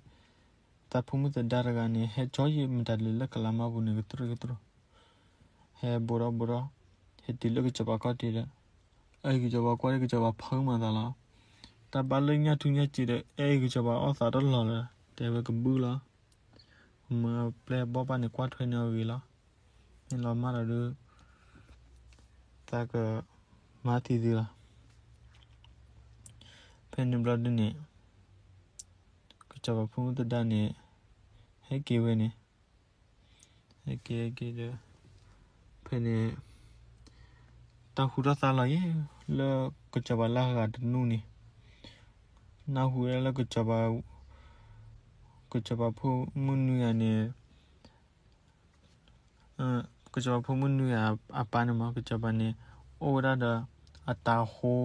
သးဖိမုၣ်သဒါတဂၤန့ၣ် ဟဲကၠီၤယံာ်မတၤလဲၣ်လၢကလးမါပူၤန့ၣ် ကတြီကတြီ ဟဲဘိးထီၣ်ဘိးထီၣ်, ဟဲတုၤလၢကစီၤပၤခီၣ်ထံးဒီး, အကစီၤပၤကွၢ်ဒီး ကစီၤပၤဖုးမၤသးလီၤ. တၢ်ဘၣ်လၢညၣ်ထူညၣ်စ့ဒီး အဲၣ်ကစီၤပၤအီၣ်သးတလီၤလၢၤ, တဲဝဲကဘုၣ်လီၤ. မ့ၢ်ပျဲၢ်ဘီၣ်ပၢ်န့ၣ်ကွၢ်ထွဲန့ၢ်အဂ့ၤလီၤ. မ့ၢ်လီၤမၢ်ဒီးဒုး သးကမၤသံသုလီၤ. ဖဲန့ၣ်ဘျီဒုးန့ၣ် ကစီၤပၤဖိမုၣ်သဒါန့ၣ် ဟဲက့ၤဝဲန့ၣ်, ဟဲက့ၤဟဲက့ၤဒီး ဖဲန့ၣ် တၢ်ဟူထီၣ်သါလီၤယဲၢ် လၢကစီၤပၤလၢအဂၤတနူန့ၣ်, နၢ်ဟူဝဲဒၣ်လၢ ကစီၤပၤဖိမုၣ်နွံဂၤန့ၣ် ကစီၤပၤဖိမုၣ်နွံဂၤအပၢ်န့ၣ်မး ကစီၤပၤန့ၣ် အိၣ်ဝဲဒၣ်ဒီး အတၤဟိ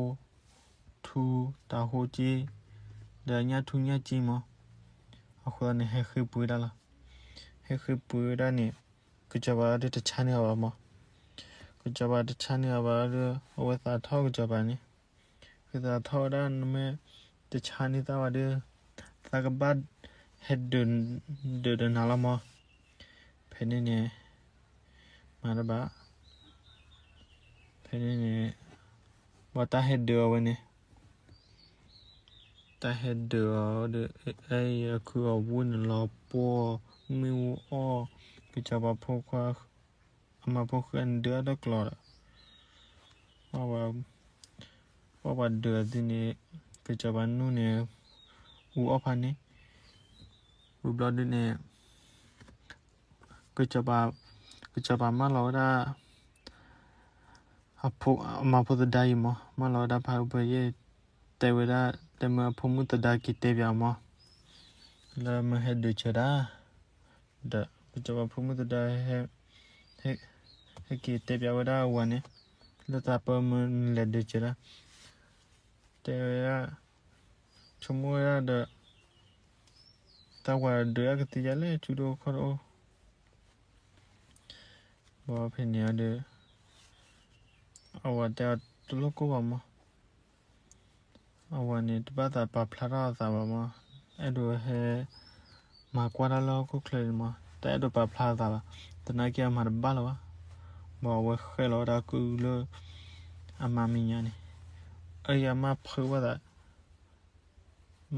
ထူ တၤဟိက့ ဒီးညၣ်ထူညၣ်စ့မး, အဃိသတးန့ၣ် ဟဲဃ့ပှ့ၤဒၣ်လီၤ. ဟဲဃ့ပှ့ၤဝဲဒၣ်န့ၣ် ကစီၤပၤဒုးတဆါန့ၢ်အီၤဘၣ်မး, ကစီၤပၤတဆါန့ၢ်အီၤဘၣ်ဒီး အဝဲသးထီၣ်ကစီၤပၤန့ၣ် ကသးထီၣ်ဝဲဒၣ် နမ့ၢ်တဆါန့ၢ်သးဘၣ်ဒီး သးကဘၣ်ဟဲဒုး ဒုးဒီးနၤလီၤမး. ဖဲန့ၣ်န့ၣ် မၤတဘၣ်, ဖဲန့ၣ်န့ၣ် ဘၣ်တၢ်ဟဲဒုးအီၤဝဲန့ၣ်, တၢ်ဟဲဒုးအီၤဒီး အဲၣ်အီၤခုအီၤဝံၤန့ၣ်လီၤပှီၢ်, မ့ၣ်အူအီၣ်, ကစီၤပၤဖိခွါ အမၤဖိဃုန့ၣ်ဒုးအီၣ်တကျိၤဒီး ပှၤပှၤဒုးအီၤသ့န့ၣ် ကစီၤပၤနူၢ်န့ၣ် အူအီၣ်ဖးန့ၣ်, ဝံၤဘျီဒုးန့ၣ် ကစီၤပၤ ကစီၤပၤမၢလီၤဝဲဒၣ် အဖိ အမၤဖိသဒါအံၤမး မၢလီၤဝဲဒၣ်ဖးအၢဖၢယဲၢ် တဲဝဲဒၣ် တဲမၢအဖိမုၣ်သဒါက့ၤတဲပၠးအီၤမး လၢမၢဟဲဒုးဆၢဒၣ် ဒီးကစီၤပၤဖိမုၣ်သဒါ ဟဲက့ၤတဲပၠးဝဲဒၣ်အဝၤန့ၣ် လၢသးပၢမုၢ်နလဲၤဒုးစၢၤတၢ်, တဲဝဲဒၣ်, ဆိကမိၣ်ဝဲဒၣ်ဒီး တၢ်ဝၤဒုးဒၣ်ကသ့ယါလဲၣ်ဆူဒိၣ်ခီၣ်ဒိၣ်, ဘီဖဲန့ၣ်အဒီး အဝၤတဲအီၤတလိၣ်ကိၢ်ဘၣ်မး, အဝၤန့ၣ် တဘၣ်သးပာ်ဖျါထီၣ်အသးဘၣ်မး, အဲၣ်ဒိးဟဲ မၤကွၢ်တၢ်လၢဟီၣ်ခိၣ်ချၢန့ၣ်မး, တၢ်အဲၣ်ဒိးပာ်ဖျါအသးဘၣ်, သနာ်က့အမၤတဘၣ်လၢၤဘၣ်, ဘၣ်အဝဲဃဲလီၤဝဲဒၣ်ကုၢ်လၢ အမါမဲာ်ညါန့ၣ်, အအံၤအမါဖုးဝဲသး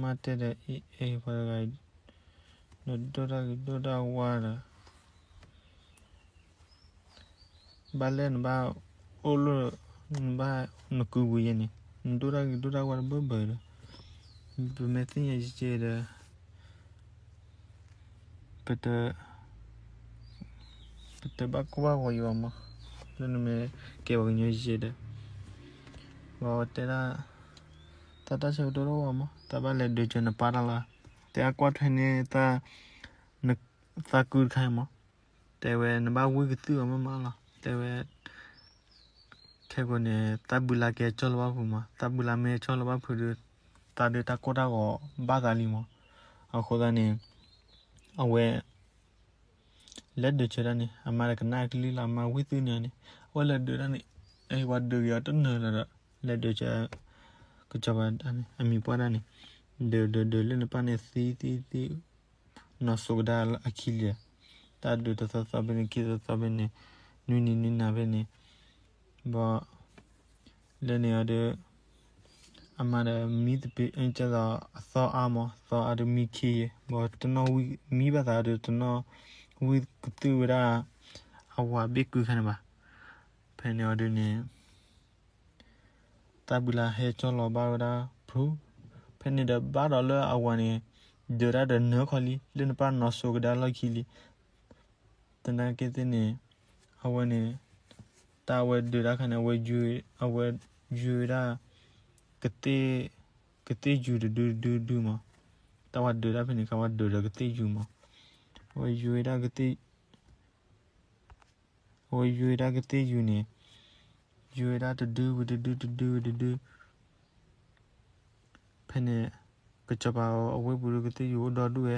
မါတဲဒီး အံၤ အံၤပှၤတဂၤအံၤ နဒိၣ်တၢ်ဂ့ၤဒိၣ်တၢ်ဝါဒီး ဘၣ်လဲၣ်နဘၣ်အိၣ်လၢ နဘၣ်နကုၢ်ဝံၤယဲန့ၣ် နဒိၣ်တၢ်ဂ့ၤဒိၣ်တၢ်ဝါတဘၢဘၢဒီး ပမ့ၢ်သ့ၣ်ညါယဲဒီး ပတ ပတဘၣ်ကိၢ်ဘၣ်ဂီၤယံၤဘၣ်မး, လၢနမ့ၢ်ကဲပှၤကညီယဲဒီး ဘၣ်ဝဲတဲဒၣ် တၢ်တၢ်ဆၢကတီၢ်တအိၣ်ဘၣ်မး, တၢ်ဘၣ်လဲၤဒုးစၢၤနပၢ်တၢ်လီၤ, တဲအကွၢ်ထွဲန့ၣ် သးကုၢ်တခါအံၤမး, တဲဝဲနဘၣ်ဝံၢ်ကသုၣ်အီၤမးမးလီၤ, တဲဝဲ ခဲကိာ်န့ၣ် သးဘုလါကဟဲကၠီၣ်လီၤဘၣ်ဖုးမး, သးဘုလါမ့ၢ်ဟဲကၠီၣ်လီၤဘၣ်ဖုးဒီး သးဒုးတၢ်ကိၢ်တၢ်ဂီၤဘၣ်သးလံမး, အဃိသတးန့ၣ် အဝဲ လဲၤဒုးစၢၤတၢ်န့ၣ် အမါတကနၣ်ကလံၣ်လီၤ, အမါဝံၢ်သုၣ်န့ၣ်န့ၣ် အဝဲလဲၤဒုးတၢ်န့ၣ် အဝဲဒုးက့ၤအီၤတနၢၤလီၤဒီး လဲၤဒုးစၢၤ ကစီၤပၤတၢ်န့ၣ် အမံၤပှၢ်တၢ်န့ၣ် ဒုးဒုးဒုးလၢနပၢ်န့ၣ်သံသံသံ နီၢ်စိကဒါအခံလံ, တၢ်ဒုးတသီသီဖဲန့ၣ် ခံသီသီဖဲန့ၣ် နွံနံၤနွံနၤဖဲန့ၣ် ဘၣ် လၢန့ၣ်အီၤဒီး အမါဒီးမံသပ့ၤ ကဲသိးအသီအါမး, သီအါဒီးမံခံ, ဘၣ်တနီၣ်ဝံၢ်မံဘၣ်သးဒီး တနီၣ်ဝံၢ်ကသုၣ်ဝဲဒၣ် အဝၤဘ့ၣ်ကုခါန့ၣ်ဘၣ်. ဖဲန့ၣ်အီၤဒုးန့ၣ် တၢ်ဘုလါဟဲကၠီၣ်လီၤဘၣ်ဝဲဒၣ်ဖုး, ဖဲန့ၣ်ဒီးဘၣ်ဒီးလၢအဝၤန့ၣ် ဒုးတၢ်ဒီးနၢၤခီလံ လၢနပၢ်နီၢ်စိကဒါလီၢ်ခံလံ. သနာ်က့သ့ၣ်န့ၣ် အဝဲန့ၣ် တၢ်အဝဲဒုးတၢ်ခါန့ၣ် အဝဲယုၢ်ဝဲဒၣ် ကသ့ၣ် ကသ့ၣ်ယူၤတဒုတဒုတဒုမး, တၢ်ဝဲဒုးတၢ်ဖဲန့ၣ်ခါ ဝဲဒုးဒီးကသ့ၣ်ယူၤမး, အဝဲယုၢ်ဝဲဒၣ်ကသ့ၣ် အဝဲယုၢ်ဝဲဒၣ်ကသ့ၣ်ယူၤန့ၣ် ယုၢ်ဝဲဒၣ်တဒုဝံၤတဒု တဒုဝံၤတဒု ဖဲန့ၣ် ကစီၤပၤအဝ့ၢ်ပူၤဒီးကသ့ၣ်ယူၤအိၣ်ဒီဒူၣ်ဝဲ,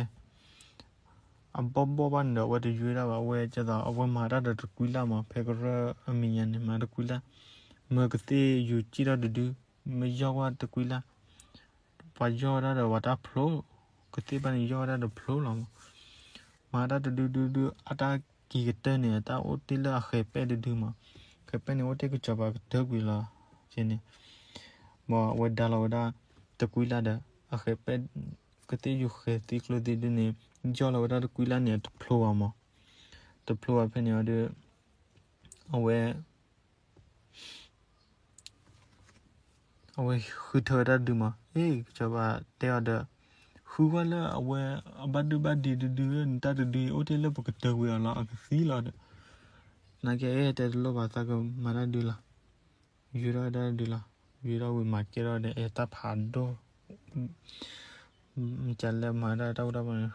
အဘီၣ်ဘီၣ်ဘၣ်န့ၣ်ဒီး အဝဲတယုၢ်ဝဲဒၣ်ဘၣ်, အဝဲကဲသိး အဝဲမၤတၢ်ဒီးတကွံလၢ်မး, ဖဲကရၢၢ်အမဲာ်ညါန့ၣ် မၤတကွံလၢ်, မၢကသ့ၣ်ယူၤစံၣ်ထီၣ်တဒု, မ့ၢ်ယီၢ်ကွၢ်တကွံလၢ် ပှၤယီၢ်ဝဲဒၣ်ဒီးပှၤတၢ်ဖျိ, ကသ့ၣ်ဘၣ်န့ၣ် ယီၢ်ဝဲဒၣ်ဒီးဖျိလီၤမး, မၤတၢ်တဒုဒုဒု အတၢ်က့ၤကတၢၢ်န့ၣ် အတၢ်အိၣ်တ့ၢ်လၢအဃဲၤပဲၣ်တဒုမး, ဃဲၤပဲၣ်န့ၣ် အိၣ်တ့ၢ်ကစီၤပၤကတၢၢ်ကွံာ်လီၤ, ကဲန့ၣ် ဘၣ်အဝဲဒါလီၤဝဲဒၣ် တကွံလၢ်ဒီး အဃဲၤပဲၣ် ကသ့ၣ်ယူၤဃဲၤသံကျိသံဒုန့ၣ် ယီၢ်လီၤဝဲဒၣ်တကွံလၢ်န့ၣ် တဖျိဘၣ်မး, တဖျိဘၣ်ဖဲန့ၣ်အီၤဒီး အဝဲ အဝဲဃုထၢဝဲဒၣ်တဒုမး, အ့ ကစီၤပၤတဲအီၤဒီး ဃုကွၢ်လၢအဝဲအဘၣ်ဒုဘၣ်ဒံးတဒု နတၢ်တဒုအံၤ အိၣ်တ့ၢ်လၢပကတၢၢ်ကွံာ်အီၤလီၤ အကသံလီၤဒီး သနာ်က့ အဲ တဲတလိၣ်ဘၣ် သးကမၤတၢ်ဒုလီၤ, ယုၢ်ထီၣ်ဝဲဒၣ်တဒုလီၤ, ယုၢ်ထီၣ်ဝံၤမၤကဲထီၣ်ဒီး အဲ တၢ်ဖးဒိၣ် မ့ၢ်ကလဲၤမၤဒၣ်တၢ်အိၣ်တၢ်ပှၤန့ၣ်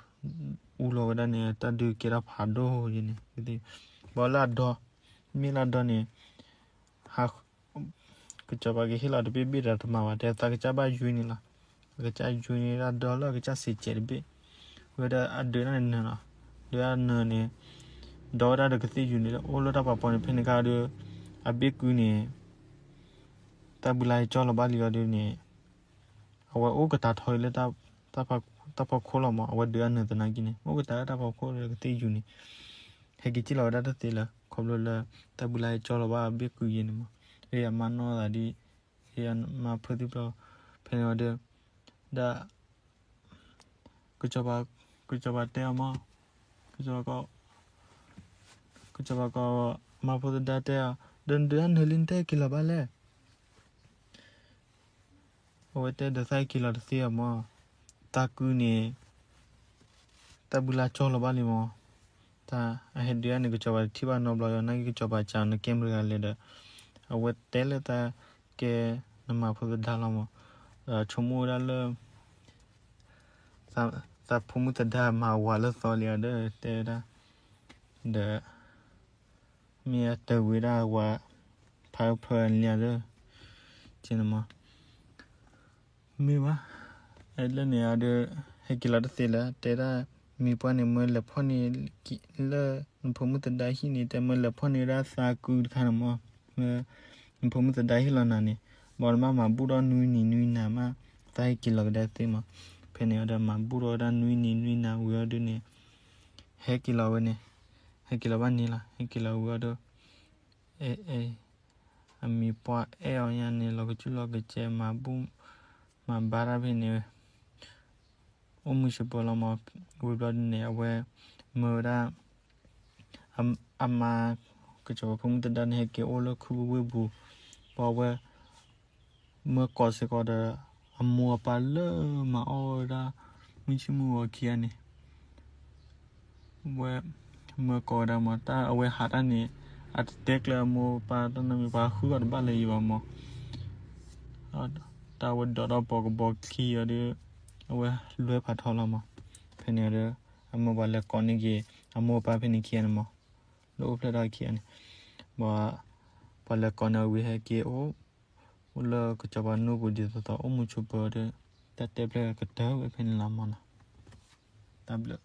အူလီၤဝဲဒၣ်န့ၣ် တၢ်ဒုးကဲထီၣ်ဖးဒိၣ်ယဲန့ၣ်, ဘၣ်လၢအဒီ မ့ၢ်လၢအဒီန့ၣ် ဟး ကစီၤပၤကဟ့ၣ်လီၤတဘ့ၣ်ဘ့ၣ်ဒီးတမၤဘၣ် တဲသးကစၢ်ဘၣ်ယွံန့ၣ်လီၤ, အကစၢ်ယွံန့ၣ်ဒၣ်ဒီလၢအကစၢ်စံးကဲးတဘ့ၣ်, ဝဲဒၣ်အဒုးဒၣ်န့ၣ်နၢၤလီၤ, ဒုးဒၣ်နၢၤန့ၣ် ဒီဝဲဒၣ်ဒီးကသ့ၣ်ယုၤန့ၣ် အိၣ်လၢတၢ်ပာ်ပီန့ၣ် ဖဲန့ၣ်ခါဒီး အဘ့ၣ်ကုန့ၣ် တၢ်ဘုလါဟဲကၠီလီၤဘၣ်လံအီၤဒုန့ၣ် အဝဲအိၣ်ကတၢ်ထီအံၤလၢ တၢ်ဖီခိၣ်လီၤမး, အဝဲဒုးအနၢၤသနာ်က့န့ၣ် အိၣ်ကတၢ်လၢတၢ်ဖီခိၣ်လၢကသ့ၣ်ယုၤန့ၣ် ဟဲက့ၤစံၣ်လီၤဝဲဒၣ်တသ့လၢ ခီဖျိလၢ တၢ်ဘုလါဟဲကၠီလီၤဘၣ်အဘ့ၣ်ကုယဲန့ၣ်မး, အ့ အမါနီၢ်သးဒ် အ့ အမါဖုးသံဖျိ ဖဲန့ၣ်အီၤဒီး ဒၣ် ကစီၤပၤတဲအီၤမး, ကစီၤပၤကီး ကစီၤပၤကီး မါဖိသဒါတဲအီၤ ဒီးနဒုးအနၢၤလံ နတဟဲက့ၤလီၤဘၣ်လဲၣ် အဝဲတဲဒီးသးဟဲက့ၤလီၤတသ့အီၤမး, တၢ်ကုန့ၣ် တၢ်ဘုလါကၠီလီၤဘၣ်လံမး, တၢ်အဟဲဒုးအန့ၣ် ကစီၤပၤတထံၣ်ဘၣ်နီတဘျီယီၤ နာ်က့ကစီၤပၤစံးနကဲမတၤတဂၤလဲၣ်ဒီး အဝဲတဲလၢတၢ်ကဲနမါဖိသဒါလီၤမး, ဒီးဆိကမိၣ်ဝဲဒၣ်လၢ သးဖိမုၣ်သဒါမၤဝၤလၢသီလံအီၤဒီး တဲဝဲဒၣ် ဒီး မ့ၢ်အတၢ်ဝံၤဒၣ်ဝၤ ဖးဖၢနလံဧါဒီး ကဲန့ၣ်မး မ့ၢ်ဘၣ် အဲလၢန့ၣ်အဒီး ဟဲက့ၤလီၤတသ့လၢ တဲဒၣ် မံၤပှၢ်န့ၣ် မၢလဲၤဖီၣ်န့ၢ် လၢနဖိမုၣ်သဒါဟံၣ်န့ၣ် တဲမၢလဲၤဖီၣ်န့ၢ်ဒၣ်သးကုတခါန့ၣ်မး လၢ နဖိမုၣ်သဒါဟ့ၣ်လီၤနၤန့ၣ် ဘၣ်တဘၣ်မၤဘူၣ်ဒီးနွံနံၤနွံနၤမး သးဟဲက့ၤလီၤကဒါသ့မး ဖဲန့ၣ်အဒီးမၤဘူၣ်ဒီးဝဲဒၣ်နွံနံၤနွံနၤဝံၤအီၤဒုးန့ၣ် ဟဲက့ၤလီၤဝဲန့ၣ် ဟဲက့ၤလီၤဘၣ်န့ၣ်လီၤ ဟဲက့ၤလီၤဝံၤအီၤဒီး အဲ အမံၤပှၢ်အဲၣ်အီၤညါန့ၣ် လီၤကကူလီၤကစဲး မၤဘူၣ် မၤဘါတၢ်ဖဲန့ၣ် အိၣ်မုာ်ဆိးပၢၤလီၤမး ဝံၤဘျီဒုးန့ၣ် အဝဲ မၢဝဲဒၣ် အမါ ကစီၤပၤဖိမုၣ်သဒါန့ၣ် ဟဲက့ၤအိၣ်လၢခုကဝ့ၢ်ပူၤ ဘၣ်ဝဲ မၢကိးစ့ၢ်ကီးဒီး အမိၢ်အပၢ်လၢမၤအီၣ်ဝဲဒၣ် မုၢ်ဆ့ၣ်မုၢ်ဂီၤခံဂၤန့ၣ် ဝဲ မၢကိးဝဲဒၣ်မး တၢ်အဝဲဟးတၢ်န့ၣ် အတတဲကျၢၤအမိၢ်အပၢ်တၢ်နီတမံၤ ပှၤဃုအီၤတဘၣ်လၢၤယံၤဘၣ်မး တၢ်ဝဲဒိးထီၣ်ပိာ်ကဘီခံအီၤဒီး အဝဲလွဲဖးထီလီၤမး ဖဲန့ၣ်ဒီး အမိၢ်ပှၤလဲၤကိးန့ၢ်က့ၤ အမိၢ်အပၢ်ဖဲန့ၣ်ခံဂၤန့ၣ်မး လၢအိၣ်ဖျဲၣ်ထီၣ်ခံဂၤန့ၣ် ဘၣ် ပှၤလဲၤကိးန့ၢ်ဝံၤဟဲက့ၤအိၣ် အိၣ်လၢကစီၤပၤနိပူၤဒ်သိးသိး အိၣ်မုာ်ဆိးပၢၤဒီး တၢ်တဲဖျါကတၢၢ်ဝဲဖဲန့ၣ်လီၤမးနီၤ တၢ်ဘျုး